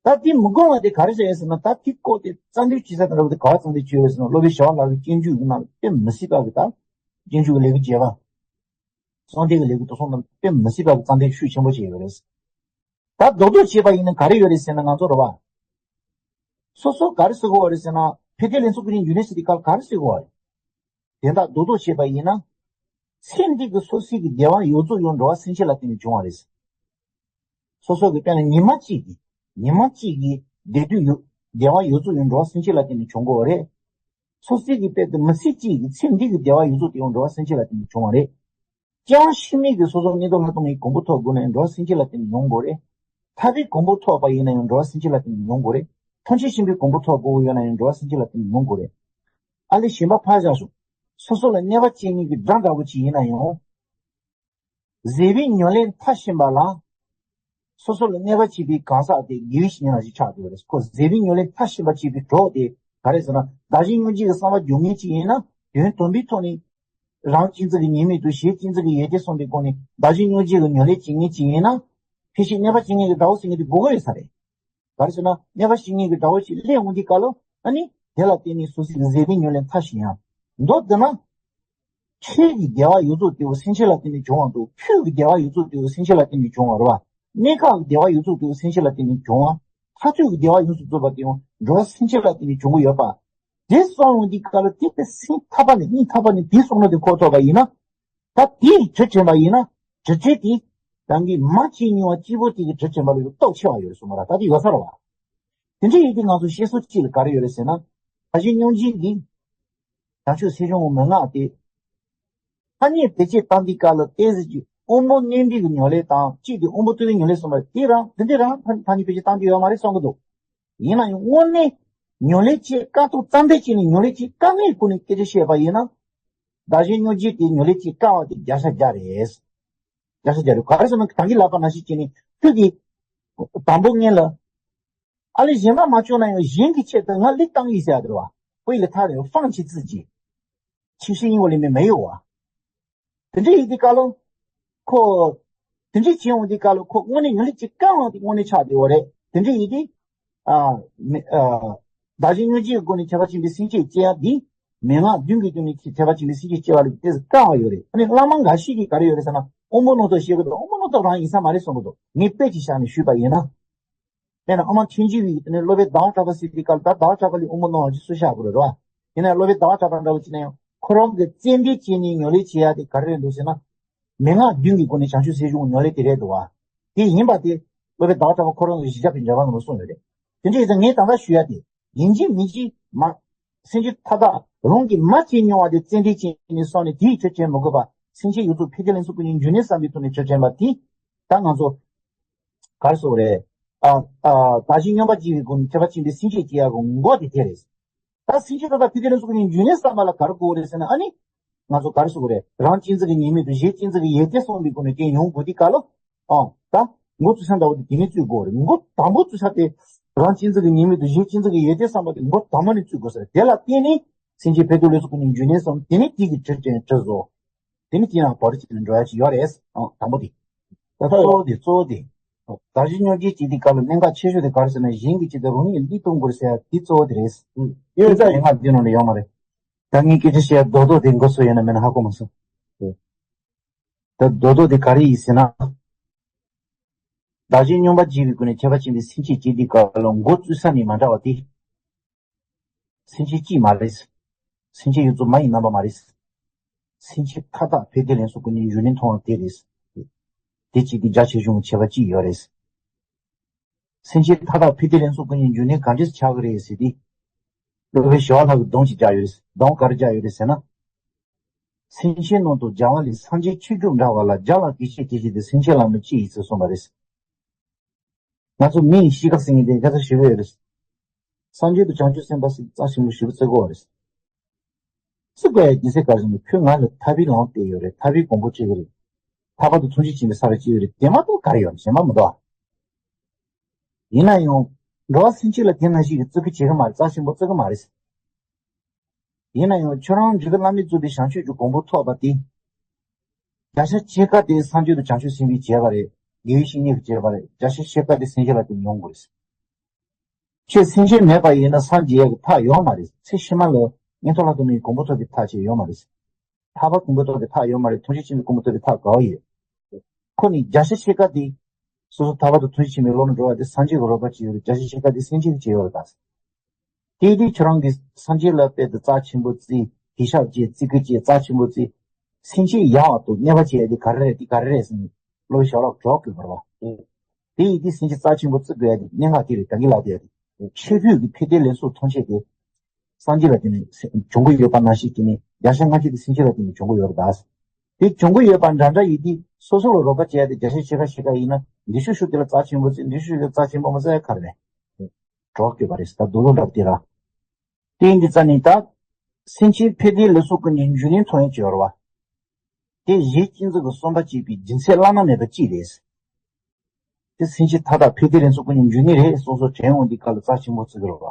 ད་དེ་མི་དགོས་པ་དེ་ག་རེ་བྱས་ཟེར་ན། ད་དེ་སྐོར་དེ་རྩ་འདོན་བྱེད་ས་དང་འདྲ་བ་དེ་ག་བ་རྩ་འདོན་བྱས་ཡོད་ཟེར་ན། སློབ་དཔོན་ཞི་བ་ལྷ་གི་སྤྱོད་འཇུག་གི་ནང་དཔེ་མི་སྲིད་པ་གི་ད་སྤྱོད་འཇུག་གི་ལས་ཀྱི་རྒྱས་པ། གསང་བདེ་གི་ལས་ཀྱི་ཐོག་སོང་ནང་དཔེ་མི་སྲིད་པ་གི་རྩ་འདོན་ཤུགས་ཆེན་པོ་བྱས་ཡོད་རེད། ད་རྡོག་རྡོག་བྱས་པ་ཡིན་ན་ག་རེ་ཡོད་རེད་ཟེར་ན། ང་ཚོ་རེད་བ། སོ་སོ་ག་རེ་ཟེར་དགོས་པ་རེད་ཟེར་ན། འཕེལ་རྒྱས་ལས་ཚུལ་ཀུན་གྱི་འབྱུང་གནས་ཟེར་དུས་སྐབས་ག་རེ་ཟེར་དགོས་པ་རེད། དེ་དག་རྡོག་རྡོག་བྱས་པ་ཡིན་ན། ཚེ་འདི་གི་སོ་སོའི་གི་བདེ་བ་ཡོངས་རྫོགས་ཡང་འགྲོ་བ་སེམས་ཅན་ལ་བརྟེན་ནས་བྱུང་བ་རེད། སོ་སོ་གི་དཔེར་ན་ཉི་མ་གཅིག་གི་ཉི་མ་གཅིག་གི་བདེ་སྡུག་ཡོད་བདེ་བ་ཡོངས་རྫོགས་ཡང་འགྲོ་བ་སེམས་ཅན་ལ་བརྟེན་ནས་བྱུང་དགོས་པ་རེད། སོ་སོའི་གི་དཔེ་དེ་མི་ཚེ་གཅིག་གི་ཚེ་འདི་གི་བདེ་བ་ཡོངས་རྫོགས་དེ་ཡང་འགྲོ་བ་སེམས་ཅན་ལ་བརྟེན་ནས་བྱུང་བ་རེད། སྐྱེ་བ་ཕྱི་མའི་གི་སོ་སོ་མངོན་མཐོ་ལྷ་དང་མིའི་གོ་འཕང་ཐོབ་དགོས་ན་ཡང་འགྲོ་བ་སེམས་ཅན་ལ་བརྟེན་ནས་ཡོང་དགོས་རེད། ཐར་པའི་གོ་འཕང་ཐོབ་པ་ཡིན་ན་ཡང་འགྲོ་བ་སེམས་ཅན་ལ་བརྟེན་ནས་ཡོང་དགོས་རེད། ཐམས་ཅད་མཁྱེན་པའི་གོ་འཕང་ཐོབ་དགོས་ཡོད་ན་ཡང་འགྲོ་བ་སེམས་ཅན་ལ་བརྟེན་ནས་ཡོང་དགོས་རེད། ཨ་ལས་གཞན་པ་ཕར་བཞག་ཤོག་སོ་སོ་ལ་གནོད་པ་བྱེད་མཁན་གྱི་དགྲ་འདྲ་བོ་ཅིག་ཡིན་ན་ཡང་། བཟོད་པའི་ཉམས་ལེན་མཐར་ཕྱིན་པ་ལ། སོ་སོ་ལ་གནོད་པ་བྱེད་པའི་གང་ཟག་དེ་དགེ་བའི་བཤེས་གཉེན་ལ་ཞིག་ཆགས་འགྲོ་བ་རེད། ཁོ་བཟོད་པའི་ཉམས་ལེན་མཐར་ཕྱིན་པ་བྱེད་པའི་གྲོགས་དེ་ག་རེ་ཟེར་ན། བདག་གཞན་མྱོང་བྱེད་ཀྱི་བསམ་པ་སྦྱོང་མཁན་ཅིག་ཡིན་ན། དོན་དམ་པའི་ཐོག་ནས་རང་གཅེས་འཛིན་གྱི་ཉེས་དམིགས་དང་གཞན་གཅེས་འཛིན་གྱི་ཡོན་ཏན་གསུམ་པའི་སྒོ་ནས་བདག་གཞན་མྱོང་བྱེད་ཀྱི་ཉམས་ལེན་བྱེད་མཁན་ཅིག་ཡིན་ན། ཕལ་ཆེར་གནོད་པ་བྱེད་མཁན་གྱི་དགྲ་བོ་ཟེར་མཁན་དེ་འགོག་གི་ཡོད་ས་རེད། ག་རེ་ཟེར་ན། གནོད་པ་བྱེད་མཁན་གྱི་དགྲ་བོ་ཞིག་སླེབས་འོང་དུས་སྐབས་ལ། ཨ་ནི་དེ་ལ་བརྟེན་ནས་སོ་སོའི་བཟོད་པའི་ཉམས་ལེན་མཐར་ཕྱིན་ཡ། མདོར་བསྡུ་ན། ཆོས་ཀྱི་བདེ་བ་ཡོངས་རྫོགས་དེ་བོ་སེམས་ཅན་ལ་བརྟེན་ནས་བྱུང་བ་འདུག་ཆོས་ཀྱི་བདེ་བ་ཡོངས་རྫོགས་དེ་བོ་སེམས་ཅན་ལ་བརྟེན་ནས་བྱུང་བ་རེད་བ། གནས་སྐབས་ཀྱི་བདེ་བ་ཡོངས་རྫོགས་དེ་བོ་སེམས་ཅན་ལ་བརྟེན་ནས་བྱུང་བ། མཐར་ཐུག་གི་བདེ་བ་ཡོངས་སུ་རྫོགས་པ་དེ་ཡང་འགྲོ་བ་སེམས་ཅན་ལ་བརྟེན་ནས་བྱུང་གི་ཡོད་པ། དེ་གསུངས་ཡོང་དུས་སྐབས་ལ་དེ་དཔེ་སེམས་ཐག་པ་ནས་སྙིང་ཐག་པ་ནས་དེ་གསུངས་ན་དེ་གོ་ཐུབ་པ་ཡིན་ན། ད་དེའི་དྲི་དྲན་པ་ཡིན་ན། དྲི་དྲན་དེ་རང་གི་མ་བྱས་མྱོང་བ་སྐྱེས་བུ་དེ་གི་དྲི་དྲན་པ་ལ་སྟོབས་ཆེ་བ་ཡོད་རེད་གསུངས་པ་ར། ད་དེ་ཡོད་ས་རེད་བ། དེ་འདྲ་ཡིན་དུས་ང་ཚོ་བཤད་སྲོལ་གཅིག་ལ་ག་རེ་ཡོད་རེད་ཟེར་ན། བདག་གཞན་མྱོང་བྱེད་ཀྱི་བྱང་ཆུབ་སེམས་བྱུང་མན་ངག་སྟེ། ཐ་སྙད་བེད་སྤྱོད་བཏང་དུས་སྐབས་ལ་ཏོག་ཙམ་ཅིག་དབང་པོ་རྣོན་པོའི་གི་ཉམས་ལེན་དང་གཅིག་དེ་དབང་པོ་རྟུལ་པོའི་ཉམས་ལེན་གསུངས་པ་དེ་རང་དེ་འདྲས་རང་ཐ་སྙད་བེད་སྤྱོད་བཏང་གི་ཡོད་མ་རེད་བསམ་གི་འདུག་ཡིན་ན་ཡང་དངོས་གནས་ཉམས་ལེན་བྱེད་དཀའ་ཐུབ་རྩ་འདེད་བྱས་ནས་ཉམས་ལེན་བྱེད་དཀའ་ངལ་སྐོར་ནས་སྐད་ཆ་བཤད་པ་ཡིན་ན། བདག་གཞན་མྱོང་བྱེད་དེ་ཉམས་ལེན་བྱེད་དཀའ་བ་དེ་བརྒྱ་ཆ་བརྒྱ་རེད། བརྒྱ་ཆ་བརྒྱ་རེད། ག་རེ་ཟེར་ན་ད་གིན་ལབ་པ་ནང་བཞིན་བྱས་ནས་ཁྱོད་ཀྱིས་དང་པོ་ངན་ལ། ཨ་ལས་གཞན་པ་མ་བྱུང་ན་ཡང་གཞན་གྱི་ཆེད་དུ་ང་ལེགས་བཏང་ཡིན་ཟེར་ཡ་དེ་རེད་བ། དཔེ་ལ་ཐག་རེད་བ། 放弃自己། 其实因为里面没有啊། དེ་འདྲ་ཡིན་དུས་སྐབས་ལ། ཁོ། དེ་འདྲ་བྱེད་འོང་དུས་སྐབས་ལ་ཁོ་དངོས་གནས་ཉམས་ལེན་བྱེད་དཀའ་བ་དེ་དངོས་གནས་ཆགས་བསྡད་ཡོད་རེད། དེ་འདྲ་ཡིན་དུས། ཨ། མི། ཨ། བདག་གཞན་མྱོང་བྱེད་ཀྱི་སྒོ་ནས་ཁྱད་པར་ཅན་པའི་སེམས་བསྐྱེད་སྐྱེ་ཡ་འདི། མན་ངག་བདུན་གྱི་སྟེང་ནས་ཁྱད་པར་ཅན་པའི་སེམས་བསྐྱེད་སྐྱེ་བ་ལ་ཏོག་ཙམ་དཀའ་བ་ཡོད་རེད། ཨ་ནི་བླ་མ་འགའ་ཞིག་གིས་ག་རེ་ཡོད་རེད་ཟེར་ན། དབང་པོ་རྣོན་མཐོ་བཤད་ཀྱི་འདུག་དབང་པོ་རྣོན་མཐོ་རང་ཡིན་ས་མ་རེད་གསུང་གི་འདུག་ངས་དཔེ་ཅིག་བཞག་ནས་ཞུས་པ་ཡིན་ན། དཔེར་ན་ཨ་མ་ཆོས་འབྱུང་བའི་དེ་ནས་སློབ་དཔོན་ཟླ་བ་གྲགས་པ་ཟེར་དུས་སྐབས་ལ། ད་ཟླ་བ་གྲགས་པ་ལས་དབང་པོ་རྣོ་བ་ཅིག་སུ་བཞག་དགོས་རེད་བ། ཡིན་ན་སློབ་དཔོན་ཟླ་བ་གྲགས་པ་འདྲ་བོ་ཅིག་ན་ཡང་ཁོ་རང་གི་རྩལ་འདོན་བྱས་ནས་ཉམས་ལེན་བྱེད་ཡ་དེ་ག་རེ་རེད་འདུག་ཟེར་ན། མན་ངག་བདུན་གྱི་སྒོ་ནས་བྱང་ཆུབ་སེམས་བྱུང་ཉམས་ལེན་དེ་རེད་འདུག་བ། དེ་ཡིན་པ་དེ། སློབ་དཔོན་ཟླ་བ་གྲགས་པ་ཁོ་རང་གི་གཞིར་བཞག་པའི་འགྲེལ་པ་ནང་ལ་གསུངས་ཡོད་རེད། དེ་འདྲ་ཡིན་ཙང་ངས་ད་ལྟ་ཞུ་ཡ་དེ། ཡིན་གཅིག་མིན་གཅིག་མ། སེམས་ཅན་མཐའ་དག་རང་གིས་མ་བྱས་མྱོང་བ་དེ་རྩལ་འདོན་བྱས་ནས་སོང་ནས་དེའི་དྲི་དྲན་མི་དགོས་པ། སེམས་ཅན་ཡོངས་རྫོགས་འཕེལ་རྒྱས་ལ་སོགས་པའི་འབྱུང་གནས་བསམ་པའི་ཐོག་ནས་དྲི་དྲན་པ་དེ། ད་ང་ཚོ། ག་རེ་ཟེར་དགོས་རེད། ཨ། ཨ། བདག་གཞན་སྙོམས་པར་འཇུག་པའི་སྒོ་ནས་ཁྱད་པར་ཅན་པའི་སེམས་བསྐྱེད་སྐྱེ་ཡག་གི་མགོ་དེ་དེ་རེད། ད་སེམས་ཅན་ཐ་དད་འཕེལ་རྒྱས་ལ་སོགས་པའི་འབྱུང་གནས་བསམ་པ་ལ་ག་རེ་དགོས་རེད་ཟེར་ན། ཨ་ནི། ང་ཚོ་ག་རེ་ཟེར་དགོས་རེད། རང་གཅེས་འཛིན་གྱི་ཉེས་དམིགས་དང་གཞན་གཅེས་འཛིན་གྱི་ཡོན་ཏན་གསུངས་པའི་སྒོ་ནས་དེ་ཡོང་དགོས་དུས་སྐབས་ལ། ཨང་། ད་མགོ་བཙུགས་ས་འདྲ་བོ་དེ་དེ་ནས་བཙུགས་དགོས་རེད། མགོ་དང་པོ་བཙུགས་ས་དེ། རང་གཅེས་འཛིན་གྱི་ཉེས་དམིགས་དང་གཞན་གཅེས་འཛིན་གྱི་ཡོན་ཏན་བསམ་པ་དེ་མགོ་དང་པོ་ནས་བཙུགས་དགོས་ཟེར། དེ་ལ་བརྟེན་ནས་སེམས་ཅན་ཕན་བདེ་ལས་སུ་ཀུན་ནས་འབྱུང་གནས་སམ། དེ་ནས་དེ་གི་དྲི་དྲན་དྲི་བཟོ། དེ་ནས་དེ་ཡང་བར་ཆད་ལ་འགྲོ་ཡ་ཅིག་ཡོད་རེད། ཨང་། དང་པོ་དེ། ད་གཙོ་བོ་དེ་གཙོ་བོ་དེ། བདག་གཞན་མཉམ་བརྗེ་བྱེད་དུས་སྐབས་ལ་གནད་འགག་ཆེ་ཤོས་དེ་ག་རེ་ཟེར་ན། གཞན་གྱི་ཆེད་དུ་རང་ཉིད་བློས་གཏོང་དགོས་ཟེར་ཡ་དེ་གཙོ་བོ་དེ་རེད། ཡོད་ས་ཡོད་ངག་འདི་ནང་ལ་ཡོད་མ་རེད། ད་ངས་སྐད་ཆ་བཤད་ཡ་རྡོག་རྡོག་དེ་མགོ་ཚོས་ཡོད་ན་མེད་ན་ཧ་གོ་མ་སོང་། ད་རྡོག་རྡོག་དེ་ག་རེ་ཡིན་ཟེར་ན། བདག་གཞན་མཉམ་པར་བརྗེ་བའི་སྒོ་ནས་ཁྱད་པར་ཅན་པའི་སེམས་ཅན་སྐྱེ་དུས་སྐབས་ལ་མགོ་བཙུགས་ས་ནས་མ་འདྲ་བ་སྟེ། སེམས་ཅན་གཅིག་མ་རེད། སེམས་ཅན་ཡོངས་རྫོགས་མ་ཡི་རྣམ་པ་མ་རེད། སེམས་ཅན་མཐའ་དག་ཕན་བདེ་ལས་སུ་ཀུན་ནས་འབྱུང་གནས་མཐོང་བ་དེ་རེད། དེ་གཅིག་དེ་རྒྱ་ཆེ་ཆུང་ཁྱད་པར་གཅིག་ཡོད་རེད། སེམས་ཅན་མཐའ་དག་ཕན་བདེ་ལས་སུ་ཀུན་ནས་འབྱུང་གནས་གང་འདྲས་ཆགས་ཀྱི་རེད་ཟེར་དུས། སློབ་དཔོན་ཞི་བ་ལྷ་གིས་སྡོམ་ཅིག་བརྒྱབ་ཡོད་རེད། སྡོམ་ག་རེ་བརྒྱབ་ཡོད་རེད་ཟེར་ན། སེམས་ཅན་ནང་དུ་རྒྱལ་བ་ལས་སངས་རྒྱས་ཆོས་བརྒྱུད་འདྲ་བ་ལ། བརྒྱ་ལ་གུས་ཕྱག་བགྱི་ཞིང་དེ་སེམས་ཅན་ལ་མི་གཅིག་ཡིན་ཚུལ་གསུངས་པ་རེད། ང་ཚོ་མི་ཡི་གཤིས་ཀ་ཟེར་མཁན་དེ་སྐད་ཆ་ཞིབ་པོ་ཡོད་རེད། སངས་རྒྱས་དང་བྱང་ཆུབ་སེམས་དཔའ་ཟེར་རྩ་ཆེན་པོ་ཞིབ་པོ་བརྩི་དགོས་པ་རེད། བརྩི་དགོས་ཡ་རྒྱུ་མཚན་ག་རེ་ཟེར་ན། ཁྱོད་ང་ལ་ཐར་པའི་ལམ་སྟེར་ཡོད་རེད། ཐར་པའི་གོ་འཕང་སྤྲད་ཀྱི་རེད། ཐར་པ་དང་ཐམས་ཅད་མཁྱེན་པའི་ས་རུ་སྐྱེལ་ཡོད་རེད། དེ་མ་གཏོགས་ག་རེ་ཡོད་རེད། གཞན་པ་མི་འདུག་ཨ། ཡིན་ན་ཡང་། འགྲོ་བ་སེམས་ཅན་ལ་དེ་ནང་བཞིན་གྱི་བརྩི་བཀུར་བྱེད་ཀྱི་མ་རེད། རྩ་ཆེན་པོ་བརྩི་གི་མ་རེད། ཡིན་ན་ཡང་ཁྱོད་རང་འཇིག་རྟེན་བླ་མས་བརྩམས་པའི་བྱང་ཆུབ་ཀྱི་གོ་འཕང་ཐོབ་པ་དེ། བརྒྱ་ཆ་ཕྱེད་ཀ་དེ་སངས་རྒྱས་དང་བྱང་ཆུབ་སེམས་དཔས་བྱས་པ་རེད། དགེ་བའི་བཤེས་གཉེན་གྱིས་བྱས་པ་རེད། བརྒྱ་ཆ་ཕྱེད་ཀ་དེ་སེམས་ཅན་ལ་དེ་མྱོང་དགོས་རེད། ཁྱོད་སེམས་ཅན་མེད་པ་ཡིན་ན་སངས་རྒྱས་ཀྱི་ཐབས་ཡོད་མ་རེད། ཚེ་ཕྱི་མ་ལ་མངོན་མཐོ་ལྷ་དང་མིའི་གོ་འཕང་ཐོབ་པའི་ཐབས་ཅིག་ཡོད་མ་རེད། ཐར་པ་གོ་འཕང་ཐོབ་པའི་ཐབས་ཡོད་མ་རེད། ཐམས་ཅད་མཁྱེན་པའི་གོ་འཕང་ཐོབ་པའི་ཐབས་ག་བ་ཡོད། ཁོ་ནི་བརྒྱ་ཆ་ཕྱེད་ཀ་དེ། སོ་སོ་ཐར་པ་དང་ཐམས་ཅད་མཁྱེན་པའི་བློ་ལ་འགྲོ་བ་དེ་སངས་རྒྱས་ཀྱི་རོགས་པ་བྱས་ཡོད་རེད། བརྒྱ་ཆ་ཕྱེད་ཀ་དེ་སེམས་ཅན་གྱིས་བྱས་ཡོད་རེད་ད། དེ་དུས་ཁྱོད་རང་གིས་སངས་རྒྱས་ལ་དཔེ་དེ་རྩ་ཆེན་པོ་བརྩི། གུས་ཞབས་བྱེད། བརྩི་བཀུར་བྱེད། རྩ་ཆེན་པོ་བརྩི། སེམས་ཅན་ཡག་པ་དང་གནས་པ་བྱས་ཏེ་ག་རེ་རེད། དེ་ག་རེ་རེད་ཟེར་ནས་བློ་ཞབས་ལ་གྲོགས་དགོས་པ་རེད་བ། དེ་ཡིན་དུས་སེམས་ཅན་རྩ་ཆེན་པོ་བརྩི་དགོས་ཡ་དེ་གནད་འགག་དེ་རེད། ད་གིན་ལབ་དེ་ཡ་དེ། ཆོས་ཕུད་ཀྱི་ཕན་བདེ་ལས་སུ་མཐོང་ཆེད་དེ། སངས་རྒྱས་ལ་དེ་ནས་བྱུང་གི་ཡོད་པ་ནང་བཞིན་དེ་ནས་བརྒྱ་ཆ་ལྔ་བཅུ་དེ་སེམས་ཅན་ལ་དེ་ནས་བྱུང་གི་ཡོད་རེད་ད། དེ་བྱུང་གི་ཡོད་པ་འདྲ་འདྲ་ཡིན་དུས་སོ་སོ་ལ་རོགས་པ་བྱས་ཏེ་བརྒྱ་ཆ་ཕྱེད་ཀ་ཕྱེད་ཀ་ཡིན་ན། འདི་ཤོག་ཤོག་དེ་ལ་རྩ་ཆེན་པོ་བརྩི། འདི་ཤོག་ཤོག་རྩ་ཆེན་པོ་མ་བརྩི་ཡ་ག་རེ་རེད། གྲོགས་སྐྱོབ་པ་རེད་ད། རྡོག་རྡོག་འདྲ་པོ་དེ་ར། དེ་ཡིན་དུས་རྩ་ནས་ད། སེམས་ཅན་ཕན་བདེ་ལས་སུ་ཀུན་ནས་འབྱུང་གནས་མཐོང་ཡས་ཅིག་ཡོད་རེད་བ། དེ་གཞི་གཅེས་འཛིན་གྱི་བསམ་པ་སྐྱེས་པའི་རྒྱུ་མཚན་བླ་ན་མེད་པ་གཅིག་རེད། དེ་སེམས་ཅན་མཐའ་དག་ཕན་བདེ་ལས་སུ་ཀུན་ནས་འབྱུང་གནས་རེད་གསུངས་སོ་དྲན་འོང་དུས་སྐབས་ལ་རྩ་ཆེན་པོ་བརྩི་གི་རེད་བ།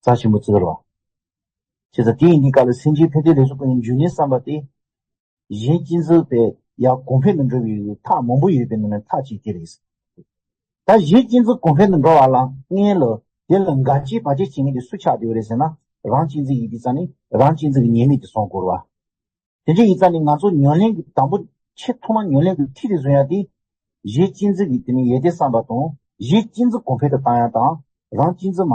རྩ་ཆེན་པོ་བརྩི་གི་རེད་བ། བྱས་ཙང་དེ་ཡིན་དུས་སྐབས་ལ་སེམས་ཅན་ཕན་བདེ་ལས་སུ་ཀུན་ནས་འབྱུང་གནས་བསམ་པ་དེ། གཞན་གཅེས་འཛིན་པའི་ཡང་གོང་འཕེལ་དུ་འགྲོ་བའི་ཐབས་མང་པོ་ཡོད་པའི་ནང་ནས་ཐབས་གཅིག་དེ་རེད། ད་གཞན་གཅེས་འཛིན་གོང་འཕེལ་དུ་འགྲོ་བ་ལ་སྔོན་ལ་དེ་ལ་འགལ་རྐྱེན་བར་ཆད་བྱེད་མཁན་དེ་སུ་ཆགས་བསྡད་ཡོད་རེད་ཟེར་ན། རང་གཅེས་འཛིན་ཡིན་དུས་རྩ་ནས་རང་གཅེས་འཛིན་གྱི་ཉེས་དམིགས་དེ་སྲུང་དགོས་རེད་བ། དེ་འདྲ་ཡིན་ཙང་ནི་ང་ཚོ་ཉམས་ལེན་གྱི་དང་པོ་ཆེས་ཐོག་མ་ཉམས་ལེན་གྱི་ཁྲིད་དེ་བཟུང་ཡ་དེ། གཞན་གཅེས་འཛིན་གྱི་དེ་ནི་ཡོན་ཏན་བསམ་པ་དང་གཞན་གཅེས་འཛིན་གོང་འཕེལ་དུ་བཏང་ཡ་དང་རང་གཅེས་འཛིན་མ།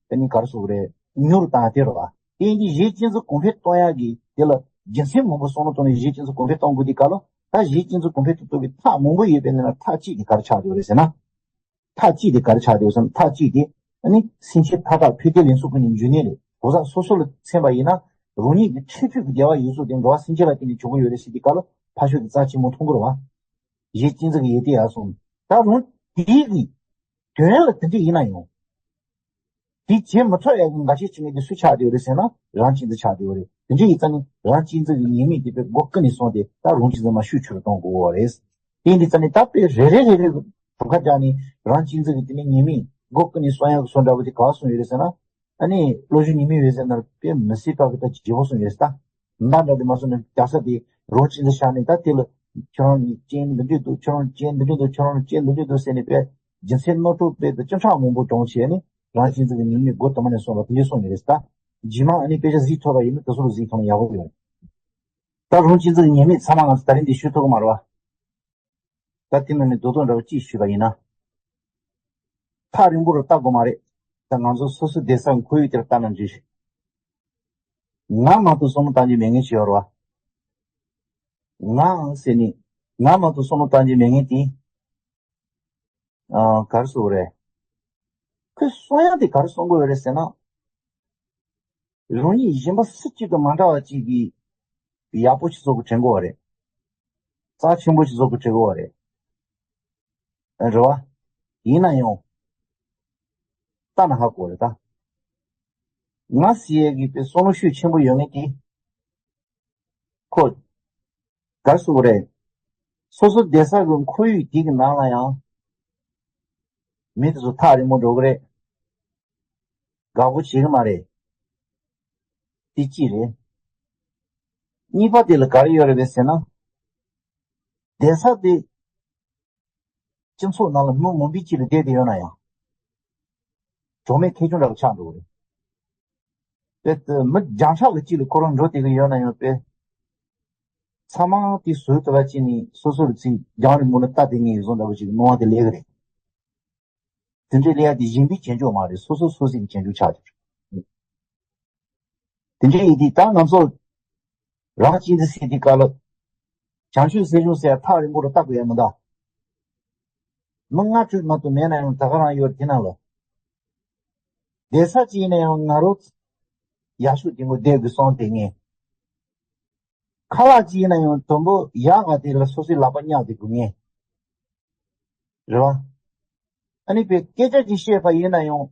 དེ་ནི་ག་རེ་ཟེར་དགོས་རེད། ཉུང་རུ་བཏང་ཡ་དེ་རེད་བ། དེ་ཡིན་དུས་གཞན་གཅེས་འཛིན་གོང་འཕེལ་གཏོང་ཡ་གི་དེ་ལ་རྒྱུ་མཚན་མང་པོ་བསམ་བློ་བཏང་ནས་གཞན་གཅེས་འཛིན་གོང་འཕེལ་གཏོང་དགོས་དུས་སྐབས་ལ་ད་གཞན་གཅེས་འཛིན་གོང་འཕེལ་དུ་གཏོང་གི་ཐབས་མང་པོ་ཡོད་པའི་ནང་ནས་ཐབས་གཅིག་དེ་ག་རེ་ཆགས་བསྡད་ཡོད་རེད་ཟེར་ན། ཐབས་གཅིག་དེ་ག་རེ་ཆགས་བསྡད་ཡོད་ཟེར་ན། ཐབས་གཅིག་དེ་ཨ་ནི་སེམས་ཅན་མཐའ་དག་ཕན་བདེ་ལས་སུ་ཀུན་ནས་འབྱུང་གནས་རེད། གང་ཟག་སོ་སོ་ལ་མཚོན་པ་ཡིན་ན་རང་ཉིད་ཀྱི་འཕྲད་ཕུལ་གྱི་བདེ་བ་ཡོད་ཚུལ་དེ་འགྲོ་བ་སེམས་ཅན་ལ་བརྟེན་ནས་བྱུང་གི་ཡོད་རེད་ཟེར་དུས་སྐབས་ལ་ཕར་ཕྱོགས་ཀྱི་རྩ་ཆེན་པོ་མཐོང་གི་རེད་བ། གཞན་གཅེས་འཛིན་གྱི་ཡོན་ཏན་ཡར་སོང་། ད་རུང་དེའི་གི་དོན་ལ་དེ་འདྲ་ཡིན་ན་ཡང་། དེ་བྱེད་མི་ཐུབ་ཡག་གི་འགལ་རྐྱེན་བྱེད་མཁན་དེ་སུ་ཆགས་བསྡད་ཡོད་རེད་ཟེར་ན་རང་གཅེས་འཛིན་ཆགས་བསྡད་ཡོད་རེད། དེ་འདྲ་ཡིན་ཙང་ནི་རང་གཅེས་འཛིན་གྱི་ཉེས་དམིགས་དེ་དཔེ་མགོ་ཀུན་ནས་སོང་སྟེ་ད་རང་གཅེས་འཛིན་མར་ཤུགས་ཆེ་རུ་གཏོང་དགོས་པ་རེད། དེ་འདི་ཙང་ནི་ད་དཔེ་རེ་རེ་རེ་རེ་གྲུ་ཁ་བརྒྱབ་ནས་རང་གཅེས་འཛིན་གྱི་དེ་ནི་ཉེས་དམིགས་མགོ་ཀུན་ནས་སོང་ཡག་གི་སོ་འདྲ་པོ་དེ་ག་བ་སོང་ཡོད་རེད་ཟེར་ན། ཨ་ནི་བློ་སྦྱོང་ཉི་མའི་འོད་ཟེར་ནང་དཔེ་མི་སྲིད་པ་གི་ད་བརྗེ་པོ་སོང་ཡོད་རེད་ད། མདའ་འདྲ་དེ་མ་སོང་ནས་རྒྱག་ས་དེ་རང་གཅེས་འཛིན་བཞག་ནས་ད་དེ་ལ་ཁྱོད་རང་གི་རྐྱེན་འདི་འདྲས་འདུག་ཁྱོད་རང་རྐྱེན་འདི་འདྲས་འདུག་ཁྱོད་རང་རྐྱེན་འདི་འདྲས་འདུག་ཟེར་ནས་དཔེ་རྒྱུ་མཚན་རྣོ་དྲུག་དཔེ་དེ་ཅུང་ཕྲག་མང་པོ་གྲངས་བྱས་ནས་རང་གཅེས་འཛིན་གྱི་ཉེས་དམིགས་མགོ་དུ་མ་ནས་སོང་བ་དེ་འདྲས་སོང་ཡོད་རེད་ད། རྗེས་མ་ཨ་ནི་དཔེ་ཆ་གཟིགས་ཐུབ་པ་ཡིན་ན་དེ་ཚོ་ལ་གཟིགས་ཐུབ་ན་ཡག་པོ་ཡོད་རེད། ད་རང་གཅེས་འཛིན་གྱི་ཉེས་དམིགས་ཚང་མ་ང་ཚོ་ད་རིང་འདི་ཞུ་ཐུབ་ཀྱི་མ་རེད་བ། ད་དེ་ནང་ནས་རྡོག་རྡོག་འདྲ་བོ་གཅིག་ཞུས་པ་ཡིན་ན། ཐག་རིང་པོ་རུ་ལྟ་དགོས་མ་རེད། ད་ང་ཚོ་སོ་སོ་བསྡད་ས་ཁོར་ཡུག་དེར་ལྟ་ན་འགྲིག་ཞིག་ང་མ་གཏོགས་བསམ་བློ་བཏང་རྒྱུ་མེད་མཁན་ཞིག་ཡོད་རེད་བ། ང་ཟེར་ནི། ང་མ་གཏོགས་བསམ་བློ་བཏང་རྒྱུ་མེད་མཁན་དེ། ཨ། ག་རེ་ཟེར་དགོས་རེད། ཁོས་གསུང་ཡག་དེ་ག་རེ་གསུང་གི་ཡོད་རེད་ཟེར་ན། རང་ཉིད་གཞན་པ་སུ་གཅིག་དང་མ་འདྲ་བ་གཅིག་གིས་ཡག་པོ་ཞིག་བཟོ་དགོས་དྲན་གི་ཡོད་རེད། རྩ་ཆེན་པོ་ཞིག་བཟོ་དགོས་དྲན་གི་ཡོད་རེད། རེད་བ། ཡིན་ན་ཡང་། ལྟ་ན་ཧ་གོ་རེད་ད། ང་ཟེར་ཡས་ཀྱི་དཔེ་བསམ་བློ་ཤུགས་ཆེན་པོ་ཡོད་མཁན་དེ། ཁོ། ག་རེ་ཟེར་དགོས་རེད། སོ་སོ་བསྡད་ས་གི་ཁོར་ཡུག་དེ་གི་ནང་ལ་ཡང་། མི་དེ་ཚོ་ཐག་རིང་པོ་འགྲོ་གི་རེད། བདག་པོ་བྱེད་ཀྱི་མ་རེད། དེ་གཅིག་རེད། གཉིས་པ་དེ་ལ་ག་རེ་ཡོད་རེད་པས་ཟེར་ན། བསྡད་ས་དེ་སྤྱི་ཚོགས་ནང་ལ་མི་མང་པོའི་དཀྱིལ་ལ་བསྡད་དེ་ཡོད་ན་ཡང་། གྲོགས་མེད་ཁེ་གྱོང་འདྲ་བ་ཆགས་འགྲོ་གི་རེད། དཔེ་དེ་མི་བརྒྱ་ཕྲག་གི་དཀྱིལ་ལ་ཁོ་རང་འགྲོ་བསྡད་ཀྱི་ཡོད་ན་ཡང་དཔེ། ཚང་མ་དེ་བཟོས་ཐུབ་པ་བྱས་ནས་སོ་སོ་ལ་ཚིག་རྒྱང་རིང་པོ་ནས་ལྟ་བསྡད་མཁན་ཡོད་བཟོ་འདྲ་བོ་ཞིག་སྣང་བ་དེ་སླེབས་ཀྱི་རེད། དེ་འདྲའི་སླེབས་ཡ་དེ་གཞན་པའི་བྱེད་འཇོག་མ་རེད། སོ་སོ་སོ་སོའི་བྱེད་འཇོག་ཆགས་ཀྱི་རེད། དེ་འདྲའི་ཡིན་དུས་ད་ང་ཚོ་རང་གཅེས་འཛིན་ཟེར་དུས་སྐབས་ལ། བྱང་ཆུབ་སེམས་བྱུང་ཟེར་ཡ་ཐག་རིང་པོ་རུ་ལྟ་དགོས་ཡ་མི་འདུག་མི་ལྔ་དྲུག་མ་གཏོགས་མེད་ན་ཡང་ད་ག་རང་ཡོད་དེ་ན་ལོ། བསྡད་ས་ཅིག་ཡིན་ན་ཡང་ང་རོ་ཡག་ཤོས་དེ་ངོ་བསྡད་དགོས་སོང་དེ་ངས། ཁ་ལག་ཅིག་ཡིན་ན་ཡང་དུམ་བུ་ཡག་ག་དེ་ལ་སོ་སོའི་ལག་པ་བརྙག་དེ་དགོས་ངས། རེད་བ། ཨ་ནི་པའི་སྐད་ཆ་ཅིག་བཤད་པ་ཡིན་ན་ཡང་།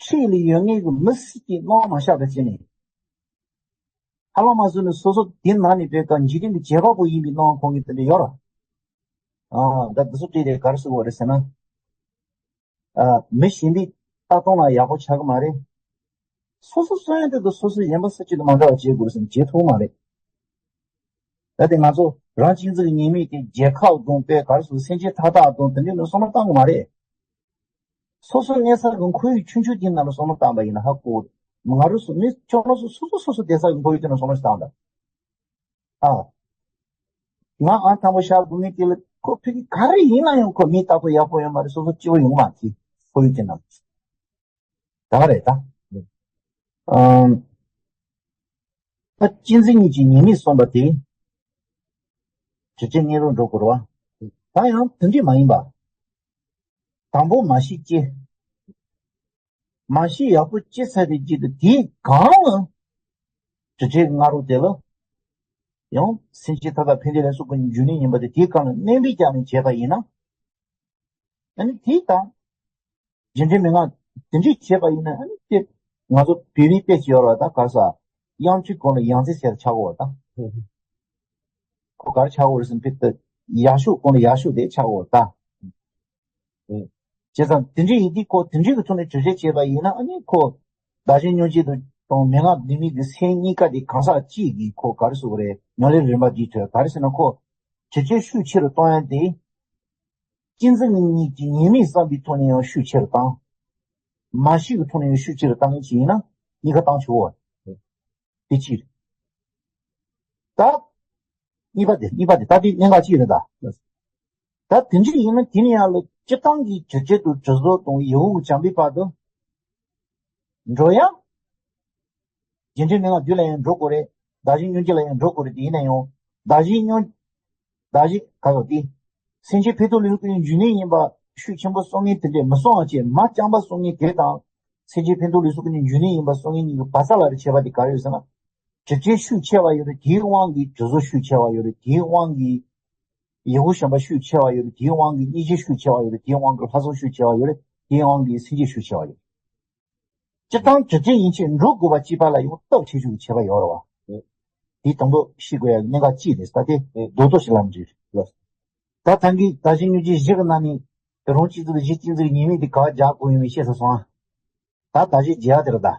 འཁྲིས་ལ་ཡོད་མཁན་གྱི་མི་སྲིད་ཀྱི་སྣང་མ་ཤར་བ་བྱས་ནས། ཧ་ལམ་མ་བཟོས་ནས་སོ་སོ་དེ་ནང་ནས་པའི་ཀ་འཇིག་རྟེན་གྱི་བྱེད་པ་པོ་ཡིན་པའི་སྣང་ཁོང་གི་དེ་འདྲ་ཡོད་ར། ཨ་ད་དེ་ཚོ་བྲིས་ཏེ་ག་རེ་ཟེར་དགོས་རེད་ཟེར་ན། ཨ་མི་གཞན་པའི་ལྟ་སྟངས་ལ་ཡག་པོ་ཆགས་ཀྱི་མ་རེད། སོ་སོ་གསོན་ཡོང་དུས་དུ་སོ་སོས་གཞན་པ་སུ་གཅིག་དང་མ་འདྲ་བ་བྱེད་དགོས་རེད་ཟེར་ན་བྱེད་ཐུབ་མ་རེད། ད་དེ་ང་ཚོ་རང་གཅེས་འཛིན་གྱི་ཉེས་དམིགས་དེ་རྒྱལ་ཁབ་དང་དཔེ་ག་རེ་ཟེར་སེམས་ཅན་མཐའ་དག་དང་དེ་འདྲའི་ནང་བསམ་བློ་བཏང་གི་མ་རེད། སོ་སོ་གནས་ས་གི་ཁོར་ཡུག་ཆུང་ཆུང་དེ་ནང་ལ་བསམ་བློ་བཏང་པ་ཡིན་ན་ཧ་གོ། ང་རང་ཚོ་མི་ཁྱོད་རང་ཚོ་སོ་སོ་སོ་སོ་བསྡད་ས་གི་ཁོར་ཡུག་དེ་ནང་བསམ་བློ་ཞིག་བཏང་དང་། ཨ། ང་ཨང་དང་པོ་ཤར་དགོས་ངེས་དེ་ལ་ཁོ་ཕ་གི་ག་རེ་ཡིན་ན་ཡང་ཁོ་མི་རྟག་པོ་ཡག་པོ་ཡོད་མ་རེད། སོ་སོ་སྐྱིད་པོ་ཡོང་མ་ཐུབ་ཁོར་ཡུག་དེ་ནང་། ད་ག་རེད་ད། ཨམ། ད་གཅེས་འཛིན་གཉིས་ཀྱི་ཉེས་དམིགས་གསུངས་པ་དེ། དྲི་བཅས་ངན་རུ་འགྲོ་དགོས་རེད་བ། ད་ཡང་དེ་འདྲས་མ་ཡིན་པ། དང་པོ་མ་ཤེས་ཀྱི། མ་ཤེས་ཡག་པོ་ཅི་ཚད་དེ་ཅི་དེ་དེའི་སྒང་ལ། དྲི་བཅས་ཀྱི་ང་རོ་དེ་ལ། ཡང་སེམས་ཅན་མཐའ་དག་ཕན་བདེ་ལ་སོགས་པའི་འབྱུང་གནས་ཡིན་པ་དེ་དེའི་སྒང་ལ་གནོན་པའི་རྒྱ་ནས་བྱས་པ་ཡིན་ན། ཨ་ནི་དེའི་དང་། རྒྱུ་འབྲས་མན་ངག་དེ་འདྲས་བྱས་པ་ཡིན་ན་ཨ་ནི་དེ། ང་ཚོ་བོད་མིའི་དཔེ་ཅིག་ཡོད་རེད་བ། ད་ག་ས། གཡང་ཆུའི་གོང་ལ་གཡང་རྫས་ཟེར་ཆགས་འོ་ད། ཁོ་ག་རེ་ཆགས་འོ་རེད་ཟེར་ན་ཕི་ཏི། ཡག་ཤོས་གོང་ལ་ཡག་ཤོས་དེ་ཆགས་འོ་ད། བྱས་ཙང་དེ་འདྲས་ཡིན་དུས་ཁོ་དེ་འདྲས་ཀྱི་ཐོག་ནས་དྲི་བཤད་བྱས་པ་ཡིན་ན་ཨ་ནི་ཁོ། བདག་གཞན་མྱོང་བྱེད་དུ་དང་མན་ངག་འདི་མིན་གྱི་སེམས་གཉིས་ཀ་དེ་གང་ཟག་གཅིག་གིས་ཁོ་ག་རེ་ཟེར་དགོས་རེད། ཉམས་ལེན་རིམ་པ་འདིའི་ཐོག་ག་རེ་ཟེར་ན་ཁོ། དྲི་བཅས་ཤུགས་ཆེ་རུ་གཏོང་ཡ་དེ། གཅེས་འཛིན་གཉིས་ཀྱི་ཉེས་དམིགས་བསམ་པའི་ཐོག་ནས་ཡང་ཤུགས་ཆེ་རུ་བཏང་། མ་ཤེས་ཀྱི་ཐོག་ནས་ཡང་ཤུགས་ཆེ་རུ་བཏང་ཡིན་ཞིག་ཡིན་ན་གཉིས་ཀ་བཏང་ཆོག་གོ། དེ་གཅིག་རེད། ད། གཉིས་པ་དེ་གཉིས་པ་དེ་ད་དེ་གནད་འགག་གཅིག་རེད་ད། ད་དེ་འདྲ་ཡིན་ན་དེ་ནས་ཡང་ལ་སྤྱིར་བཏང་གི་དྲི་བཅས་དང་དྲི་བཟོ་དང་ཡིད་འོང་གི་བྱམས་པའི་བར་དུ། འགྲོ་ཡ། རྒྱུ་འབྲས་མན་ངག་བདུན་ལ་ཡང་འགྲོ་དགོས་རེད། བདག་གཞན་མྱོང་བྱེད་ལ་ཡང་འགྲོ་དགོས་རེད་དེ་ཡིན་ན་ཡང་། བདག་གཞན་མྱོང་། བདག་གཞན་ག་ཡོད་དེ། སེམས་ཅན་ཕན་ཐོགས་ལ་སོགས་ཀྱི་འབྱུང་གནས་ཡིན་པ་ཤུགས་ཆེན་པོ་གསུང་མཁན་དེ་འདྲས་མི་གསུང་བ་བྱས་མ་རྐྱང་པ་གསུང་མཁན་དེ་དང་། སེམས་ཅན་ཕན་ཐོགས་ལ་སོགས་ཀྱི་འབྱུང་གནས་ཡིན་པ་གསུང་མཁན་གཉིས་ཀྱི་བར་ས་ལ་རེ་བྱས་པ་དེ་ག་རེ་ཡོད་ཟེར་ན། དྲི་བཅས་ཤུགས་ཆེ་བ་ཡོད་རེད། དེའི་དབང་གིས་དྲི་བཟོ་ཤུགས་ཆེ་བ་ཡོད་རེད། དེའི་དབང་གིས་ཡིད་འོང་བྱམས་པ་ཤུགས་ཆེ་བ་ཡོད་རེད། དེའི་དབང་གིས་སྙིང་རྗེ་ཤུགས་ཆེ་བ་ཡོད་རེད། དེའི་དབང་གིས་ལྷག་བསམ་ཤུགས་ཆེ་བ་ཡོད་རེད། དེའི་དབང་གིས་སེམས་བསྐྱེད་ཤུགས་ཆེ་བ་ཡོད་རེད། སྤྱིར་བཏང་དྲི་བཅས་ཡིན་ཕྱིར་འགྲོ་དགོས་པ་གཅིག་པ་ལ་ཡང་སྟོབས་ཆེ་ཤོས་ཀྱི་བྱེད་པ་ཡོད་རེད་བ། དེ་དང་པོ་ཤེས་དགོས་ཡ་གནད་འགག་གཅིག་རེད། ད་དེ་རྡོག་རྡོག་ཞིག་ལ་འདྲི། ད་ཐང་གི་བདག་གཞན་མྱོང་བྱེད་བཞི་གི་ནང་ནས་རང་གཅེས་འཛིན་གྱི་གཅེས་འཛིན་གྱི་ཉེས་དམིགས་དེ་ག་བ་རྒྱག་དགོས་ཡོད་མེད་ཤེས་ས་སོང་ཨ། ད་བདག་གཞན་བརྗེ་ཡ་དེ་རེད་ད།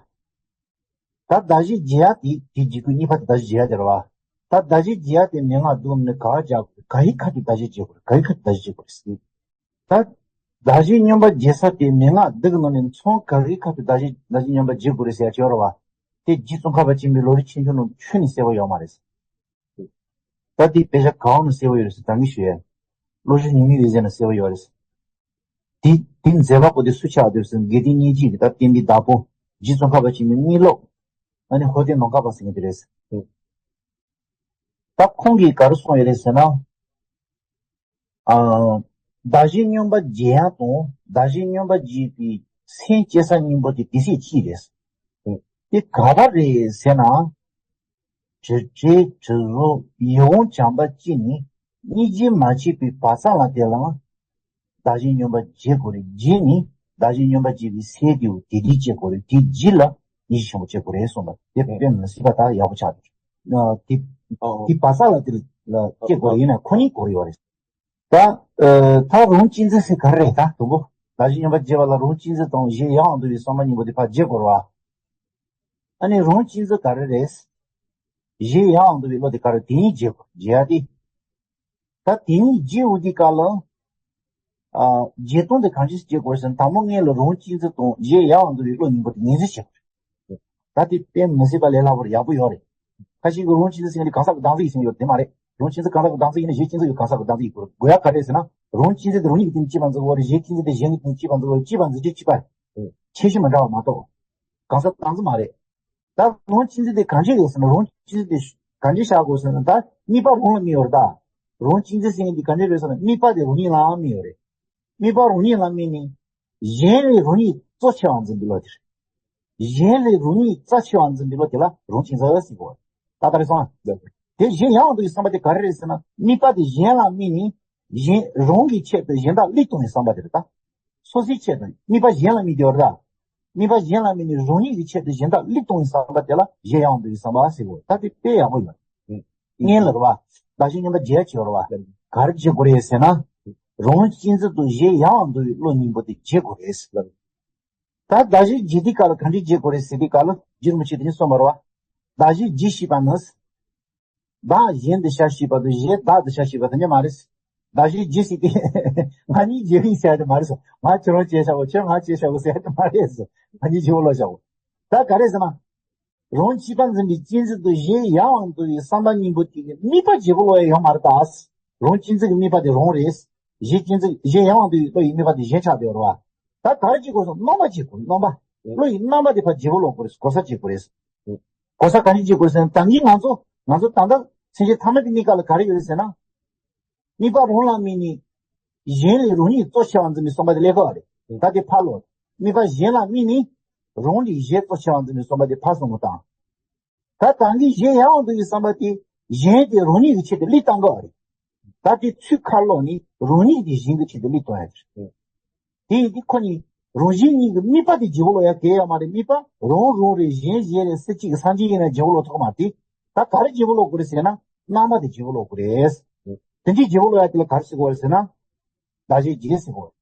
ད་བདག་གཞན་བརྗེ་ཡ་དེ་དེ་འཇིགས་སྐུལ་གཉིས་པ་དེ་བདག་གཞན་བརྗེ་ཡ་དེ་རེད་བ། ད་བདག་གཞན་བརྗེ་ཡ་དེ་མན་ངག་བདུན་ནི་ག་བ་བརྒྱབ་དགོས། ག་ཡི་ཁ་དུ་བདག་གཞན་བརྗེ་དགོས་རེད། ག་ཡི་ཁ་དུ་བདག་གཞན་བརྗེ་དགོས་རེད་ཟེར། ད་བདག་གཞན་སྨྱོན་པ་བརྗེ་ས་དེ་མན་ངག་བདུན་གི་ནང་ནས་མཚོན་ག་གི་ཁ་དུ་བདག་གཞན་བདག་གཞན་སྨྱོན་པ་བརྗེ་དགོས་རེད་ཟེར་ཡ་ཅིག་ཡོད་རེད་བ། དེ་རྗེ་ཙོང་ཁ་པ་ཆེན་པོའི་ལམ་རིམ་ཆེན་མོ་ནང་ཁྱོན་ནས་གསལ་པོ་ཡོད་མ་རེད། ད་དེ་དཔེ་ཆ་གང་ནས་གསལ་པོ་ཡོད་རེད་ཟེར་ད་གིན་ཞུ་ཡ། བློ་གྲོས་ཉི་མའི་འོད་ཟེར་ནས་གསལ་པོ་ཡོད་རེད། དེ་དེ་མཛད་པ་པོ་དེ་སུ་ཆགས་འདུག་ཟེར་ན་དགེ་ལྡན་སྙིང་རྗེ་གི་ད་བསྟན་པའི་བདག་པོ་རྗེ་ཙོང་ཁ་པ་ཆེན་པོའི་དངོས་སློབ། ཨ་ནི་ཧོར་སྡེ་ནང་ཁ་པ་ཟེར་མཁན་དེ་རེད། ད་ཁོང་གིས་ག་རེ་གསུངས་ཡོད་རེད་ཟེར་ན། ཨ། བདག་གཞན་སྨྱོན་པ་བརྗེ་ཡ་དང་བདག་གཞན་སྨྱོན་པ་བརྗེ་བའི་སེམས་སྐྱེ་ས་གཉིས་པོ་དེ་དེ་སྲིད་གཅིག་རེད། དེ་ག་པར་རེད་ཟེར་ན། དྲི་བྲལ་དྲི་བཟོ་ཡིད་འོང་བྱམས་པ་གཅིག་ནི་སྙིང་རྗེ་མ་བྱས་པའི་བག་ཚ་ལ་དེ་ལ་བདག་གཞན་སྨྱོན་པ་བརྗེ་དགོས་རེད། རྗེས་ནི་བདག་གཞན་སྨྱོན་པ་བརྗེ་བའི་སེམས་དེའུ་དེ་དེ་སྐྱེ་དགོས་རེད། དེ་རྗེས་ལ་སྙིང་རྗེ་ཆེན་པོ་སྐྱེ་དགོས་རེད་གསུངས་པ་དེ་དཔེ་མི་སྲིད་པ་ད་ཡག་པོ་ཆགས་འདུག་དེ་དེ་བག་ཚ་ལ་དེ་ལ་སྐྱེ་དགོས་རེད། ཡིན་ན་ཁོ་གཉིས་དགོས་ཡོད་རེད། ད་ཨ་ད་རང་གཅེས་འཛིན་ཟེར་ག་རེ་རེད་ད་དུམ་བུ། བདག་གཞན་མཉམ་པར་བརྗེ་བ་ལ་རང་གཅེས་འཛིན་དང་གཞན་ཡང་དུ་བའི་བསམ་པ་གཉིས་པོ་དེ་ཕར་བརྗེ་དགོས་རེད་བ། ཨ་ནི་རང་གཅེས་འཛིན་ག་རེ་རེད། གཞན་ཡང་དུ་བའི་བློ་དེ་ག་རེ་དེ་ཡིན་བརྗེ་དགོས་བརྗེ་ཡ་དེ། ད་དེ་གཉིས་བརྗེ་འོང་དུས་སྐབས་ལ། ཨ། བརྗེ་སྟངས་དེ་གང་ཅི་བརྗེ་དགོས་ཟེར་ན་དང་པོ་སྔོན་ལ་རང་གཅེས་འཛིན་དང་གཞན་ཡང་དུ་བའི་བློ་གཉིས་པོ་དེ་ངོས་འཛིན་བྱེད་དགོས། ད་དེ་དཔེ་མི་སྲིད་པ་ལས་སླ་པོར་ཡག་པོ་ཡོད་རེད། ཁ་ཤས་ཀྱིས་རང་གཅེས་འཛིན་ཟེར་མཁན་དེ་གང་ཟག་གི་བདག་འཛིན་ཡིན་ཟེར་མཁན་ཡོད་དེ་མ་རེད། རང་གཅེས་འཛིན་གང་ཟག་གི་བདག་འཛིན་ཡིན་ན་གཞན་གཅེས་འཛིན་ཡང་གང་ཟག་གི་བདག་འཛིན་ཡིན་དགོས་རེད། དགོས་ཡ་ག་རེ་རེད་ཟེར་ན། རང་གཅེས་འཛིན་དེ་རང་ཉིད་ཀྱི་སྟེང་གཅེས་པར་འཛིན་དགོས་རེད། གཞན་གཅེས་འཛིན་དེ་གཞན་གྱི་སྟེང་གཅེས་པར་འཛིན་དགོས་རེད། གཅེས་པར་འཛིན་གྱི་གཅེས་པ་ཁྱད་གཞི་མི་འདྲ་བ་མ་གཏོགས། གང་ཟག་བདག་འཛིན་མ་རེད། ད་རང་གཅེས་འཛིན་དེ་གང་ཅི་རེད་ཟེར་ན། རང་གཅེས་འཛིན་དེ་གང་ཅི་བཞག་དགོས་ཟེར་ན། ད་གཉིས་པ་རང་ལ་དམིགས་ཡོད་རེད་ད། རང་གཅེས་འཛིན་ཟེར་མཁན་དེ་གང་ཅི་རེད་ཟེར་ན། དམིགས་པ་དེ་རང་ཉིད་ལ་དམིགས་ཡོད་རེད། དམིགས་པ་རང་ཉིད་ལ་དམིགས་ནས། གཞན་ལས་རང་ཉིད་གཙོ་ཆེ་བ་འཛིན་པའི་བློ་དེ་རེད། གཞན་ལས་རང་ཉིད་རྩ་ཆེ་བ་འཛིན་པའི་བློ་དེ་ལ་རང་གཅེས་འཛིན་ཟེར་གོ། ད་ལྟ་རེ་སོང་ཨ། དེ་གཞན་ཡང་དུ་བའི་བསམ་པ་དེ་ག་རེ་རེད་ཟེར་ན། དམིགས་པ་དེ་གཞན་ལ་དམིགས་ནས། གཞན་རང་གི་ཆེད་དུ་གཞན་དག་བློས་གཏོང་བའི་བསམ་པ་དེ་རེད་ད། སོ་སོའི་ཆེད་དུ་དམིགས་པ་གཞན་ལ་དམིགས་ཡོད་རེད་ད། དམིགས་པ་གཞན་ལ་དམིགས་ནས་རང་ཉིད་ཀྱི་ཆེད་དུ་གཞན་དག་བློས་གཏོང་བའི་བསམ་པ་དེ་ལ་གཞན་ཡང་དུ་བའི་བསམ་པ་ཟེར་གོ། ད་དེ་དཔེ་ཡག་པོ་ཡོད། སྔོན་ལ་རེད་བ། བདག་གཞན་མཉམ་པར་བརྗེ་ཡ་བྱེད་ཡོད་རེད་བ། ག་རེ་བརྗེ་དགོས་རེད་ཟེར་ན། རང་གཅེས་འཛིན་དང་གཞན་ཡང་དུ་བའི་བློ་གཉིས་པོ་དེ་བརྗེ་དགོས་རེད་ཟེར། ད་བདག་གཞན་བརྗེ་དུས་སྐབས་ལ་ག་འདྲས་བརྗེ་དགོས་རེད་ཟེར་དུས་སྐབས་ལ། རྗེ་རིན་པོ་ཆེ་དེ་ནས་གསུངས་པ་རེད་བ། བདག་གཞན་བརྗེ་ཤེས་པ་ནི། བདག་གཞན་དུ་བྱ་ཤེས་པ་དང་གཞན་བདག་ཏུ་བྱ་ཤེས་པ་དེ་གཉིས་མ་རེད། བདག་གཞན་བརྗེ་ཟེར་དུས་ང་གཉིས་བརྗེ་རེད་ཟེར་ཡ་དེ་མ་རེད་སོ། ང་ཁྱོད་རང་བརྗེ་བྱའོ། ཁྱོད་ང་བརྗེ་བྱའོ་ཟེར་ཡ་དེ་མ་རེད་སོ། ང་གཉིས་བརྗེ་པོ་ལོག་བྱའོ། ད་ག་རེ་ཟེར་ན། རང་གཅེས་པར་འཛིན་པའི་གཅེས་འཛིན་དང་གཞན་ཡང་དུ་བའི་བསམ་པ་གཉིས་པོ་དེ་གི་དམིགས་པ་བརྗེ་པོ་ལོག་ཡ་ཡོད་མ་རེད་ད། རང་གཅེས་འཛིན་གྱི་དམིགས་པ་དེ་རང་རེད། གཞན་གཅེས་འཛིན་གཞན་ཡང་དུ་བའི་བློ་ཡི་དམིགས་པ་དེ་གཞན་ཆགས་བསྡད་ཡོད་རེད་བ། ད་ག་རེ་བྱེད་དགོས་སོང་། རྣམ་པ་བྱེད་དགོས། རྣམ་པ། བློ་ཡི་རྣམ་པ་དེ་ཕར་བརྗེ་པོ་ལོག་དགོས་རེད། གོ་ས་བརྗེ་དགོས་རེད། གོ་ས་ག་རེ་བརྗེ་དགོས་ཟེར་ན། ད་གིན་ང་ཚོ་ང་ཚོ་ད་ལྟ་སེམས་ཅན་ཐ་མལ་གྱི་གནས་སྐབས་ལ་ག་རེ་ཡོད་རེད་ཟེར་ན། དམིགས་པ་རང་ལ་དམིགས་ནས། གཞན་ལས་རང་ཉིད་གཙོ་ཆེ་བ་འཛིན་པའི་བསམ་པ་དེ་སླེབས་ཀྱི་ཡོད་རེད། ད་དེ་ཕར་ལོག་དམིགས་པ་གཞན་ལ་དམིགས་ནས། རང་ལས་གཞན་གཙོ་ཆེ་བ་འཛིན་པའི་བསམ་པ་དེ་ཕར་སོང་གི་དང་། ད་ད་གིན་གཞན་ཡང་དུ་བའི་བསམ་པ་དེ། གཞན་དེ་རང་ཉིད་ཀྱི་ཆེད་དུ་བློས་བཏང་གི་ཡོད་རེད། ད་དེ་ཚུར་ཁ་ལོག་ནས་རང་ཉིད་ཀྱིས་གཞན་གྱི་ཆེད་དུ་བློས་གཏོང་ཡ་དེ་རེད། དེ་ཡིན་དུས་ཁོ་གཉིས་རང་གཞན་གཉིས་ཀྱི་དམིགས་པ་དེ་བརྗེ་པོ་ལོག་ཡ་གང་ཡང་ཡོད་མ་རེད། དམིགས་པ་རང་རང་རེད། གཞན་གཞན་རེད་ཟེར་གཅིག་གི་སངས་རྒྱས་ཡིན་ན་བརྗེ་པོ་ལོག་ཐུབ་ཀྱི་མ་རེད། ད་ག་རེ་བརྗེ་པོ་ལོག་དགོས་རེད་ཟེར་ན། རྣམ་པ་དེ་བརྗེ་པོ་ལོག་དགོས་རེད། དེ་འདྲའི་བརྗེ་པོ་ལོག་ཡ་དེ་ལ་ག་རེ་ཟེར་དགོས་རེད་ཟེར་ན། བདག་གཞན་བརྗེ་ཟེར་དགོས།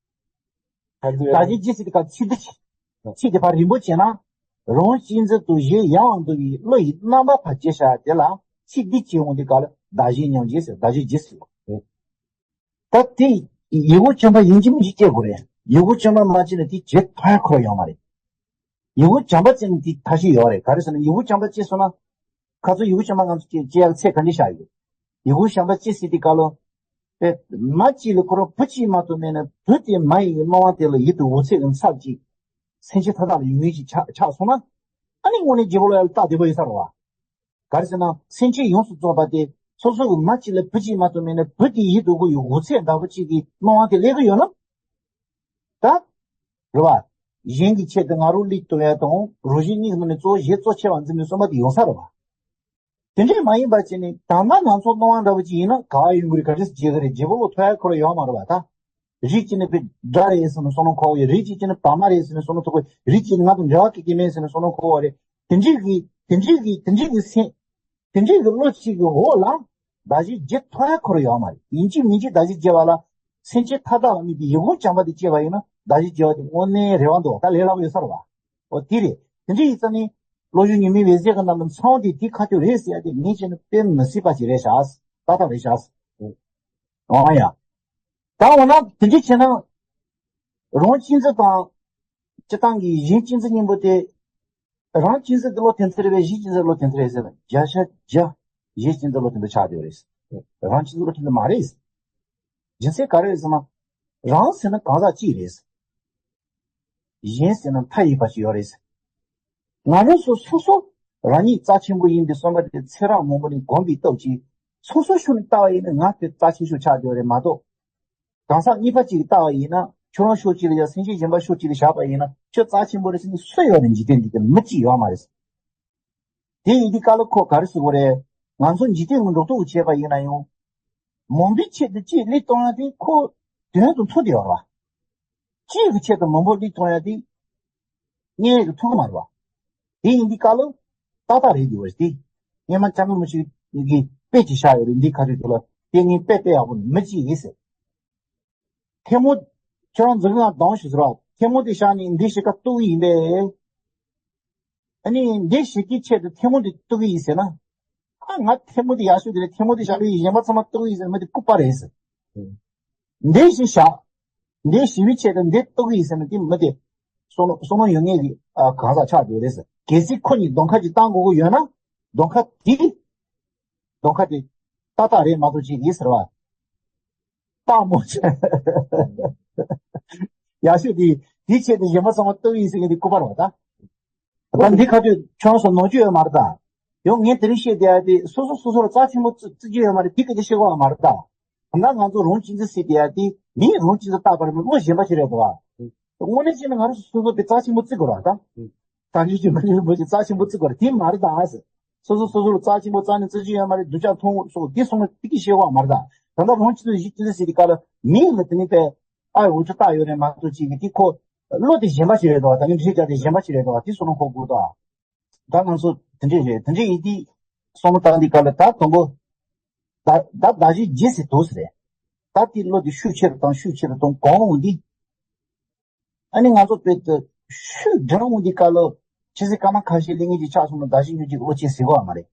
བདག་གཞན་བརྗེ་ཟེར་དུས་སྐབས་ཚིག་འདི་བྱེད། ཚིག་དེ་ཕར་རིང་པོ་བྱས་ན། རང་གཅེས་འཛིན་དང་གཞན་ཡང་དུ་བའི་བློ་ཡི་རྣམ་པ་ཕར་བརྗེ་བྱ་དེ་ལ་ཚིག་འདི་བྱེད་འོང་དུས་སྐབས་ལ་བདག་གཞན་མཉམ་བརྗེ་ཟེར། བདག་གཞན་བརྗེ་ཟེར་དགོས། ད་དེ་ཡི་གེ་བཅོམ་པ་ཡིན་གཅིག་མིན་གཅིག་སྐྱེ་དགོས་རེད། ཡི་གེ་བཅོམ་པ་མ་སྐྱེས་ན་དེ་བརྗེད་ཐུབ་ཡ་ཁོ་རང་ཡོད་མ་རེད། ཡི་གེ་བཅོམ་པ་སྐྱེས་ན་དེ་ཐབས་ཤེས་ཡོད་རེད། ག་རེ་ཟེར་ན་ཡི་གེ་བཅོམ་པ་སྐྱེས་སོང་ན། ཁ་སང་ཡི་གེ་བཅོམ་པ་ང་ཚོ་སྐྱེ་སྐྱེ་ཡག་ཚད་ག་འདྲ་བཞག་ཡོད། ཡི་གེ་བཅོམ་པ་སྐྱེས་ཟེར་དུས་སྐབས་ལ། པས་མ་གཅིག་ལས་ཁོ་རང་བུ་གཅིག་མ་གཏོགས་མེད་ན་བུ་དེ་མ་ཡིན་གྱི་སྣང་བ་དེ་ལ་ཡིད་དུ་འོང་ཚད་ཀྱི་ཚབ་ཅིག་སེམས་ཅན་མཐའ་དག་ལ་ཡོད་མིན་ཞིག་ཆགས་ཆགས་སོང་ན། ཨ་ནི་དངོས་གནས་བརྗེ་པོ་ལོག་ཡ་ལ་རྟགས་བདེ་པོ་ཡོད་ས་རེད་བ། ག་རེ་ཟེར་ན་སེམས་ཅན་ཡོངས་སུ་རྫོགས་པ་དེ་སོ་སོ་གི་མ་གཅིག་ལས་བུ་གཅིག་མ་གཏོགས་མེད་ན་བུ་དེ་ཡིད་དུ་འོང་གི་འོང་ཚད་འདྲ་པོ་གཅིག་གི་སྣང་བ་དེ་སླེབས་ཀྱི་ཡོད་ན། ད། རེད་བ། གཞན་གྱི་ཆེད་དུ་ང་རང་བློས་གཏོང་ཡ་དང་རང་གཞན་གཉིས་ཀྱི་ནང་ནས་གཙོ་བོ་གཞན་གཙོ་ཆེ་བ་འཛིན་པའི་བསམ་པ་དེ་ཡོང་ས་རེད་བ། དེ་འདྲས་མ་ཡིན་པ་བྱས་ནས་ད་ལྟ་ང་ཚོ་སྣང་བ་འདྲ་པོ་ཅིག་ཡིན་ན་ག་བ་ཡོང་གི་རེད། ག་འདྲས་བརྗེ་གི་རེད། བརྗེ་པོ་ལོག་ཐུབ་ཡ་ཁོ་རང་ཡོད་མ་རེད་བ་ད། རིགས་གཅིག་ནས་དཔེ་དགྲ་རེད་ཟེར་ནས་བསམ་བློ་འཁོར་བ་ཡོད། རིགས་གཅིག་ནས་བག་མ་རེད་ཟེར་ནས་བསམ་བློ་འཁོར་བ་ཡོད། རིགས་གཅིག་ནས་ང་དང་འབྲེལ་བ་གི་གི་མེད་ཟེར་ནས་བསམ་བློ་འཁོར་བ་རེད། དེ་འདྲས་ཀྱི་དེ་འདྲས་ཀྱི་དེ་འདྲས་ཀྱི་སེམས། དེ་འདྲས་ཀྱི་བློ་གཅིག་གི་འོག་ལ། བདག་གཞན་བརྗེ་ཐུབ་ཡ་ཁོ་རང་ཡོད་མ་རེད། ཡིན་གཅིག་མིན་གཅིག་བདག་གཞན་བརྗེ་བ་ལ། སེམས་ཅན་མཐའ་དག་ལ་དམིགས་པའི་ཡིད་འོང་བྱམས་པ་དེ་སྐྱེས་པ་ཡིན་ན་བདག་གཞན་བརྗེ་བ་དེ་དངོས་གནས་རེ་བ་འདུག་ད་ལས་སླ་པོ་ཡོད་ས་རེད་བ། འོ་དེ་རེད། དེ་འདྲ་ཡིན་ཙང་ནི། བློ་གཞུང་ཉི་མའི་འོད་ཟེར་གྱི་ནང་ལ་མཚོན་དེ་དེ་ཁ་ཐུག་རེད་ཟེར་ཡ་དེ་ངས་བྱས་ན་དཔེ་མི་སྲིད་པ་ཞིག་རེད་ཤག་ཏག་ཏག་རེད་ཤག་འོ་ཡ། ད་འོ་ན་དེ་འདྲ་བྱས་ན། རང་གཅེས་འཛིན་དང་། སྤྱིར་བཏང་གི་གཞན་གཅེས་འཛིན་གཉིས་པོ་དེ། རང་གཅེས་འཛིན་དེ་བློ་ཐེབས་ཚད་རེད་པས། གཞན་གཅེས་འཛིན་བློ་ཐེབས་ཚད་རེད་ཟེར་ན་བརྒྱ་ཆ་བརྒྱ། གཞན་གཅེས་འཛིན་བློ་ཐེབས་ཚད་ཆགས་བསྡད་པ་རེད། རང་གཅེས་འཛིན་བློ་ཐེབས་ཚད་མ་རེད། རྒྱུ་མཚན་ག་རེ་རེད་ཟེར་ན། རང་ཟེར་ན་གང་ཟག་གཅིག་རེད། གཞན་ཟེར་ན་མཐའ་ཡས་པ་ཞིག་ཡོད་རེད། ང་རང་ཚོ་སོ་སོ་རང་ཉིད་རྩ་ཆེན་པོ་ཡིན་པའི་བསམ་པ་དེ་ཚེ་རབས་མང་པོ་ནས་གོམས་པའི་སྟོབས་ཀྱིས་སོ་སོའི་ཕྱོགས་ནས་ལྟ་བ་ཡིན་ན་ང་དེ་རྩ་ཆེ་ཤོས་ཆགས་བསྡད་པ་རེད་མ་གཏོགས། གང་ཟག་གཉིས་པ་གཅིག་གིས་ལྟ་བ་ཡིན་ན་ཁྱོད་རང་ཕྱོགས་གཅིག་ལ་ཡ་སེམས་ཅན་གཞན་པ་ཕྱོགས་གཅིག་ལ་བཞག་པ་ཡིན་ན་ཁྱོད་རྩ་ཆེན་པོ་རེད་ཟེར་ནས་སུ་ཡོད་རེད། འཇིག་རྟེན་འདི་ག་མི་གཅིག་ཡོད་མ་རེད། དེ་ཡིན་དུས་སྐབས་ལ་ཁོ་ག་རེ་ཟེར་དགོས་རེད། ང་ཚོ་འཇིག་རྟེན་གྱི་འགྲོ་སྟངས་བྱས་པ་ཡིན་ན་ཡང་། མང་པོའི་ཆེད་དུ་གཅིག་བློས་གཏོང་ཡ་དེ་ཁོ་དོན་དུ་མཐོང་བསྡད་ཡོད་རེད་བ། གཅིག་གི་ཆེད་དུ་མང་པོ་བློས་གཏོང་ཡ་དེ། ངས་ཐུག་གི་མ་རེད་བ། དེ་ཡིན་དུས་སྐབས་ལ་ཏག་ཏག་རེད་འདུག་བ་དེ། སྔོན་མ་ལྕམ་མོ་མི་ཞིག་གིས་དཔེ་ཅིག་བཞག་ཡོད་རེད། འདི་ཁ་ཐུག་དེ་ལ་དེ་ངས་དཔེ་དཔེ་ཡག་པོ་མི་གཅིག་ཡིན་ཟེར། ཐལ་མོ། ཁྱོད་རང་འཛིན་གི་ང་སྡང་ཞིག་ཟེར་བ། ཐལ་མོ་དེ་བཞག་ནས་འདི་ཞིག་ག་གཏུག་གི་ཡིན་པས། ཨ་ནི་འདི་ཞིག་གི་ཆེད་དུ་ཐལ་མོ་དེ་གཏུག་གི་ཡིན་ཟེར་ན། ཨ་ང་ཐལ་མོ་དེ་ཡག་ཤོས་དེ་རེད། ཐལ་མོ་དེ་བཞག་གི་ཡིན། གཞན་པ་ཚང་མ་གཏུག་གི་ཡིན་ཟེར་ན་མི་དེ་ལྐུགས་པ་རེད་ཟེར། འདི་ཞིག་བཞག་འདི་ཞི་བའི་ཆེད་དུ་འདི་གཏུག་གི་ཡིན་ཟེར་ན་དེ་མི་དེ་བསམ་བློ་བསམ་བློ་ཡོད་ངེས་ཀྱི་ཨ་གང་ཟག་ཆགས་བསྡད་རེད་ཟེར། གལ་སྲིད་ཁོ་གཉིས་གདོང་ཁ་ཅིག་བཏང་དགོས་ཀྱི་ཡོད་ན། གདོང་ཁ་དེ་གདོང་ཁ་དེ་ཏག་ཏག་རེད་མ་གཏོགས་ཅིག་ཡིན་ཟེར་བ། སྟག་མོ་ཆེ། ཡག་ཤོས་དེ་དེའི་ཆེད་དུ་གཞན་པ་ཚང་མ་གཏུག་ཡིན་ཟེར་མཁན་དེ་ལྐུགས་པ་རེད་བ་ད། ད་འདི་ཁ་ཐུག་ཁྱོད་རང་ཚོ་ནོར་རྒྱུ་ཡོད་མ་རེད་ད། ཡང་ངས་དེ་རིང་བཤད་བསྡད་ཡ་དེ་སོ་སོ་སོ་སོ་ལ་རྩ་ཆེན་པོ་བརྩི་བརྩི་རྒྱུ་ཡོད་མ་རེད། དེ་སྐད་ཆ་བཤད་དགོས་པ་མ་རེད་ད། ད་ལྟ་ང་ཚོ་རང་གཅེས་འཛིན་ཟེར་བསྡད་ཡ་དེ་མིས་རང་གཅེས་འཛིན་བཏགས་པ་རེད་མོད། བློ་གཞན་པ་ཞིག་རེད་དོ། དངོས་གནས་བྱས་ན་ང་རང་ཚོ་སོ་སོ་དེ་རྩ་ཆེན་པོ་བརྩི་དགོས་རེད་ད། ད་ངས་ཀྱི་མི་རིགས་རིན་པོ་ཆེ་རྩ་ཆེན་པོ་བརྩི་དགོས་རེད། དེ་མ་རེད་ད་ཟེར། སོ་སོ་སོ་སོ་ལ་རྩ་ཆེན་པོ་རྩ་ནས་བརྩི་རྒྱུ་ཡོད་མ་རེད། སྡུག་ཅག་མཐོང་སོགས་དེ་སོང་ན་དེ་གི་བཤད་དགོས་པ་མ་རེད་ད། ད་ལྟ་རང་གཅེས་འཛིན་གཞན་གཅེས་འཛིན་ཟེར་དེ་ག་ལ་མིས་ལ་དེ་ནས་པས། ཨ་འུ་ཚོ་རྟགས་ཡོད་རེད་མ་གཏོགས་ཅིག་གི་དེ་ཁོ་བློ་དེ་གཞན་པ་ཞིག་རེད་དོ། ད་ངས་འདྲི་བྱ་དེ་གཞན་པ་ཞིག་རེད་དོ། དེ་བསམ་བློ་འཁོར་དགོས་དོ། ད་ང་ཚོ་དེ་འདྲས་རེད། དེ་འདྲས་ཡིན་དུས་བསམ་བློ་བཏང་དུས་སྐབས་ལ་ད་དང་པོ་ད་ད་ཟླ་བཞི་རྗེས་སུ་འདུག་ཟེར་རེད། ད་དེ་བློ་དེ་ཤུགས་ཆེ་རུ་བཏང་ཤུགས་ཆེ་རུ་གཏོང་གོང་འོང་དུས། ཨ་ནི་ང་ཚོ་དཔེ་དེ་ཤུགས་འགྲང་འོང་དུས་སྐབས་ལ་ཕྱི་སེ་སྐར་མ་ཁ་ཤས་སླེབས་མཁན་ཅིག་ཆགས་སོང་ན་ཟླ་བཞི་ཉིན་གཅིག་བློ་སྐྱེ་ཟེར་གོ་བ་མ་རེད།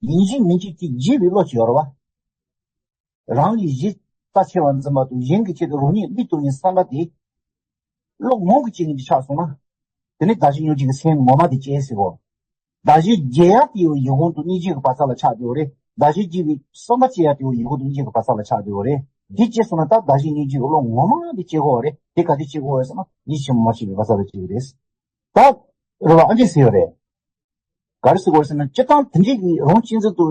ཡིན་གཅིག་མིན་གཅིག་ཅིག་བརྗེད་པའི་བློ་ཅིག་ཡོད་རེད་བ། རང་གི་གཞི་རྩ་ཆེ་བར་འཛིན་པ་དང་གཞན་གྱི་ཆེད་དུ་རང་ཉིད་བློས་གཏོང་བའི་བསམ་པ་དེ་བློ་ངོམ་གྱི་བྱེད་མཁན་ཅིག་ཆགས་སོང་ན། དེ་ནི་ཟླ་བཞི་ཉིན་གཅིག་གི་སེམས་ངོ་མ་དེ་སྐྱེ་ཟེར་གོ། ཟླ་བཞི་རྗེས་ཡག་དེ་ཡང་ཡིད་འོང་དང་སྙིང་རྗེ་གི་བར་མཚམས་ལ་ཆགས་བསྡད་ཡོད་རེད། ཟླ་བཞི་རྗེས་པའི་བསམ་པ་སྐྱེ་ཡག་དེ་ཡང་ཡིད་འོང་དང་སྙིང་རྗེ་གི་བར་མཚམས་ལ་ཆགས་བསྡད་ཡོད་རེད། དེ་སྐྱེས་སོང་ན་ད་ཟླ་བཞི་ཉིན་གཅིག་གི་བློ་ངོ་མ་དེ་སྐྱེ་གོ་བ་རེད། དེ་ག་དུས་སྐྱེ་གོ་བ་རེད་ཟེར་ན་ཉིན་ཕྱི་མ་ཕྱི་མའི་བར་མཚམས་ལ་སྐྱེ་གི་རེད། ད་རེད་བ། ཨ་འདྲས་ཟེར་ཡོད་རེད། ག་རེ་ཟེར་དགོས་ཟེར་ན་སྤྱིར་བཏང་དེ་འདྲས་ཀྱི་རང་གཅེས་འཛིན་དུ་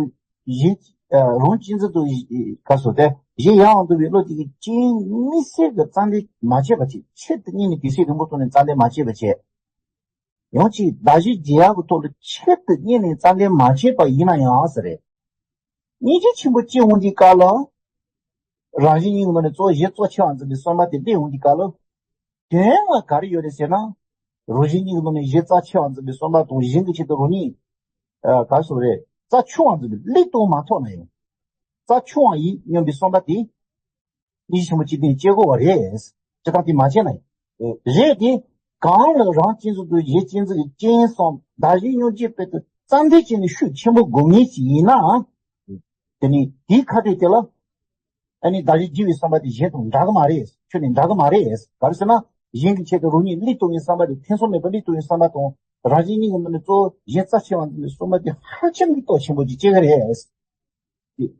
གཞན་རང་གཅེས་འཛིན་དུ་ག་སོ་དེ་གཞན་ཡང་འདུ་བའི་བློ་དེ་གི་རྐྱེན་དམིགས་བསལ་གྱི་རྩ་འགྲེལ་མ་བྱས་པ་བྱས། ཆེད་དུ་གཉེར་ནས་དུས་ཚོད་རིང་པོ་ཐོག་ནས་རྩ་འགྲེལ་མ་བྱས་པ་བྱས། ཡང་ཅིག་ཟླ་བཞི་རྗེས་ཡག་གི་ཐོག་ལ་ཆེད་དུ་གཉེར་ནས་རྩ་འགྲེལ་མ་བྱས་པ་ཡིན་ན་ཡང་ཟེར་རེད། སྙིང་རྗེ་ཆེན་པོ་སྐྱེ་འོང་དུས་སྐབས་ལ། རང་བཞིན་གཉིས་ཀྱི་ནང་ནས་གཙོ་བོ་གཞན་གཙོ་ཆེ་བར་འཛིན་པའི་བསམ་པ་དེ་སླེབས་འོང་དུས་སྐབས་ལ། དོན་ལ་ག་རེ་ཡོད་རེད་ཟེར་ན། རང་བཞིན་གཉིས་ཀྱི་ནང་ནས་གཞན་རྩ་ཆེ་བར་འཛིན་པའི་བསམ་པ་དང་གཞན་གྱི་ཆེད་དུ་རང་ཉིད། ཨ་ག་རེ་ཟེར་དགོས་རེད། རྩ་ཆུང་བར་འཛིན་པའི་བློས་གཏོང་མ་ཐུབ་ན་ཡང་། རྩ་ཆུང་བ་ཡིན་སྙམ་པའི་བསམ་པ་དེ། སྙིང་རྗེ་ཆེན་པོ་སྐྱེ་དུས་སྐྱེ་དགོས་པ་རེད། སྤྱིར་བཏང་དེ་མ་བྱས་ན་ཡང་། རེད་དེ། གང་ལ་རང་གཅེས་འཛིན་དང་གཞན་གཅེས་འཛིན་གྱི་རྐྱེན་གསུམ་ཟླ་བཞི་ཉིན་གཅིག་དཔེ་དེ་རྩ་འགྲེལ་བྱས་ནས་ཤུགས་ཆེན་པོ་དགོས་ངེས་ཤིག་ཡིན་ན། དེ་ནི་དེའི་ཁ་ཐུག་དེ་ལ། ཨ་ནི་ཟླ་བཞི་རྗེས་པའི་བསམ་པ་དེ་གཞན་དང་འདྲ་གི་མ་རེད། ཁྱོན་ནས་འདྲ་གི་མ་རེད། ག་རེ་ཟེར་ན། གཞན་གྱི་ཆེད་དུ་རང་ཉིད་བློས་གཏོང་བའི་བསམ་པ་དེ་ཐེ་ཚོམ་མེད་པར་བློས་གཏོང་བའི་བསམ་པ་དང་། རང་བཞིན་གཉིས་ཀྱི་ནང་ནས་གཙོ་བོ་གཞན་རྩ་ཆེ་བར་འཛིན་པའི་བསམ་པ་དེ་ཧ་ཅང་གི་སྟོབས་ཆེན་པོ་ཅིག་སྐྱེ་གི་རེད།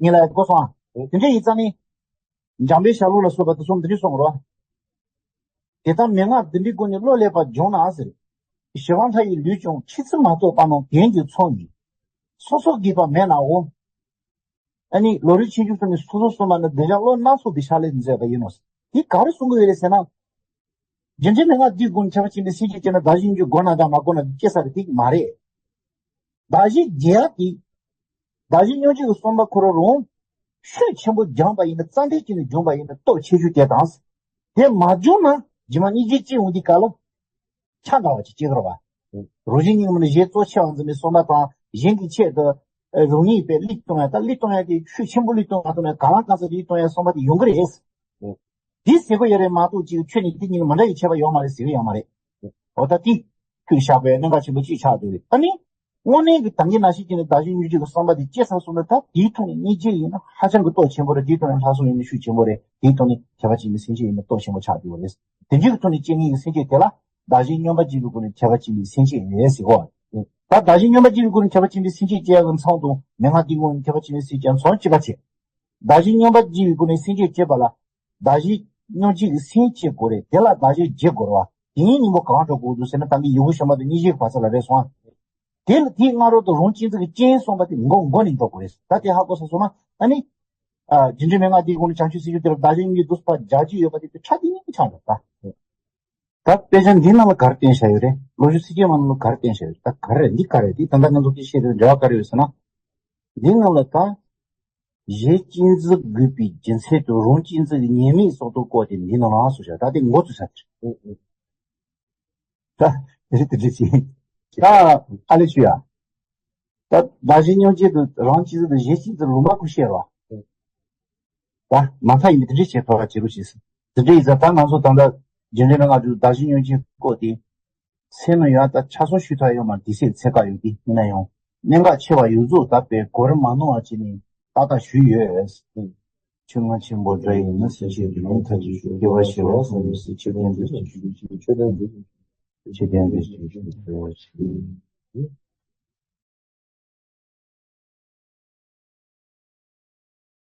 ངས་ལབ་ཡ་གོ་སོང་ཨ། དེ་འདྲ་ཡིན་ཙང་ནི། འཇམ་དཔལ་ཞལ་ལུང་ལ་སོགས་པ་དེ་གསུམ་དེ་འདྲ་གསུངས་རོ། དེ་ལྟར་མན་ངག་འདི་འདྲའི་སྒོ་ནས་བློ་སླེབས་པ་བྱུང་ན་ཟེར། ཞི་བ་ལྷ་ཡི་ལུས་ཀྱང་ཁྱེད་ཚུལ་མ་རྟོགས་པ་རྣམས་གན་གྱི་ཚོགས་ཡིན། སོ་སོ་དགོས་པ་མེད་ནའོ། ཨ་ནི་ལམ་རིམ་ཆེན་མོའི་ཐོག་ནས་སོ་སོར་གསུངས་པ་ནི་གདུལ་བྱ་བློ་སྣ་ཚོགས་པའི་ཕྱག་ལས་མཛད་པ་ཡིན་ནོ། དེ་ག་རེ་གསུང་གི་ཡོད་རེད་ཟེར་ན། རྒྱུ་འབྲས་མན་ངག་འདིའི་སྒོ་ནས་ཁྱབ་པ་ཆེན་པོའི་སེམས་བསྐྱེད་བྱས་ན་ཟླ་བཞི་ཉིན་གཅིག་དགོས་ན་འདྲ་མ་དགོས་ན་སྐྱེ་ས་རེད་དེ་མ་རེད། ཟླ་བཞི་རྗེས་ཡག་དེ། ཟླ་བཞི་ཉིན་གཅིག་གི་བསམ་པ་ཁོ་རང་རང་། ཤུགས་ཆེན་པོ་སྦྱངས་པ་ཡིན་ན་རྩ་འགྲེལ་བྱས་ནས་སྦྱངས་པ་ཡིན་ན་སྟོབས་ཆེ་ཤོས་དེ་དང་། དེ་མ་སྦྱངས་ན་རྗེས་མ་སྙིང་རྗེ་སྐྱེ་འོང་དུས་སྐབས་ལ། ཆ་འདྲ་བ་ཅིག་སྐྱེ་གི་རེད་བ། རང་བཞིན་གཉིས་ཀྱི་ནང་ནས་གཞན་གཙོ་ཆེ་བར་འཛིན་པའི་བསམ་པ་དང་གཞན་གྱི་ཆེད་དུ། རང་ཉིད་པའི་བློས་གཏོང་ཡ་ད་བློས་གཏོང་ཡ་དེ་ཤུགས་ཆེན་པོ་བློས་གཏོང་མ་ཐུབ་ན་གང་ལ་གང་འཚམ་བློས་གཏོང་ཡ་བསམ་པ་དེ་ཡོང་གི་རེད། འདི་ཟེར་གི་ཡོད་རེད་མ་གཏོགས་ཅིག་ཁྱོད་ནི་འདི་གཉིས་ལ་མི་འདྲ་བའི་ཁྱད་པར་ཡོད་མ་རེད་ཟེར་གི་ཡོད་མ་རེད། འོ་ད་འདི་ཁྱོད་བཞག་པའི་གནད་འགག་ཆེན་པོ་གཅིག་ཆགས་འདུག་རེད། ཨ་ནི། དངོས་གནས་ཀྱི་ད་གིན་ནང་བཞིན་བྱས་ནས་ཟླ་བཞི་ཉིན་གཅིག་གི་བསམ་པ་དེ་སྐྱེས་ཚར་སོང་ན་ད་དེའི་ཐོག་ནས་སྙིང་རྗེ་ཡིན་ན་ཧ་ཅང་གི་སྟོབས་ཆེན་པོ་རེད། དེའི་ཐོག་ནས་ལྷག་བསམ་ཡིན་ན་ཤུགས་ཆེན་པོ་རེད། དེའི་ཐོག་ནས་ཁྱད་པར་ཅན་གྱི་སེམས་ཅན་ཡིན་ན་སྟོབས་ཆེན་པོ་ཆགས་འདུག་རེད། དེ་འདྲའི་གི་ཐོག་ནས་སྐྱེ་ངེས་ཀྱི་སེམས་ཅན་དེ་ལ་བདག་གཞན་སྙོམས་པར་འཇུག་པའི་སྒོ་ནས་ཁྱད་པར་ཅན་གྱི་སེམས་ཅན་ཡིན་ཟེར་གོ། ད་བདག་གཞན་སྙོམས་པར་འཇུག་པའི་སྒོ་ནས་ཁྱད་པར་ཅན་གྱི་སེམས་ཅན་སྐྱེ་ཡག་གི་མཚམས་དང་མན་ངག་འདིའི་སྒོ་ནས་ཁྱད་པར་ཅན་གྱི་སེམས་ཅན་མཚམས་གཅིག་པ་བྱེད། བདག་གཞན་སྙོམས་པར་འཇུག་པའི་སྒོ་ནས་སེམས་ཅན་སྐྱེ་བ་ལ། བདག་གཞན་སྙོམས་འཇུག་གི་སེམས་བསྐྱེད་དགོས་རེད། དེ་ལ་བདག་གཞན་བརྗེ་དགོས་རེད་བ། དེ་གཉིས་གཉིས་པོ་གང་འགྲོ་དགོས་འདུག་ཟེར་ན་ད་གིན་ཡུལ་པོ་གཞན་པ་དང་གཉིས་གཞིའི་བར་མཚམས་ལ་རེད་སོང་ཨ། དེ་ལ་དེའི་སྔ་རོལ་དུ་རང་གཅེས་འཛིན་གྱི་རྐྱེན་གསུངས་པ་དེ་མགོ་མགོ་ནས་འགྲོ་དགོས་རེད། ད་དེ་ཧ་གོ་ས་སོང་ན་ཨ་ནི། ཨ་རྒྱུ་འབྲས་མན་ངག་འདིའི་སྒོ་ནས་བྱང་ཆུབ་སེམས་མཆོག་དེ་ལ་བདག་གཞན་གཉིས་སྡུག་པ་རྒྱག་རྒྱུ་ཡོད་པ་དེ་དེ་ཁྲ་དེ་གཉིས་ཆགས་འགྲོ་ད། ད་དཔེ་ཆ་འདི་ནང་ལ་ག་རེ་བསྟན་བཞག་ཡོད་རེད། ལོ་རྒྱུས་ཚིག་བཅད་མ་ནང་ལ་ག་རེ་བསྟན་བཞག་ཡོད་རེད། ད་ག་རེ་རེད། འདི་ག་རེ་རེད། འདི་ད་ལྟ་ང་ཚོ་འདི་བཤད་དེ་འབྲེལ་བ་ག་རེ་ཡོད་ཟེར་ན། འདི་ནང་ལ་ད། གཞན་གཅེས་འཛིན་དགོས་པའི་རྒྱུ་མཚན་དང་རང་གཅེས་འཛིན་གྱི་ཉེས་དམིགས་སོགས་དང་བཀོད་དེ་འདི་ནང་ལ་སོགས་བྱ། ད་དེ་འགོ་ཚུགས་ས་དེ་རེད། ད་དེ་རེད་དེ་འདྲ་ཅིག་ད་ཨ་ལེ་ཞུ་ཡ། ད་བདག་གཞན་སྙོམས་འཇུག་དང་རང་གཅེས་འཛིན་དང་གཞན་གཅེས་འཛིན་ལུང་པ་ཁོ་བཤད་རོགས། ད་མ་མཐའ་ཡིན་པའི་དེ་འདྲ་བྱས་ཐོག་ལ་བྱེད་རོགས་བྱེད་ཟེར། དེ་འདྲ་ཡིན་ཙང་ད་ང་ཚོ་ད་ལྟ་ རྗེ་བཙུན་མི་ལ་ང་ཚོས་བདག་གཞན་ཡོད་ཅེས་བཀོད་དེ། ཚེ་ན་ཡང་ད་ཆ་ཚང་ཞུས་ཐག་ཡོད་མ་འདི་སེ་ཚེ་ཀ་ཡོད་དེ་ན་ཡང་གནད་འགག་ཆེ་བ་ཡོད་ཚུལ་ད་པའི་གོ་རིམ་མ་ནོར་བ་བྱས་ནས་ཏག་ཏག་ཞུས་ཡོད། ཆོས་ལྔ་ཆེན་པོ་འདྲ་ཡིན་ན་སེམས་ཤེས་ཀྱི་ལུང་མཐའ་ཅིག་ཞུ་དགེ་བ་ཞེས་པ་བསམ་པའི་སྲིད་ཆོས་ལྡན་འདི་ཆོས་ལྡན་འདི་ཆོས་ལྡན་འདི་ཆོས་ལྡན་འདི་ཆོས་ལྡན་འདི།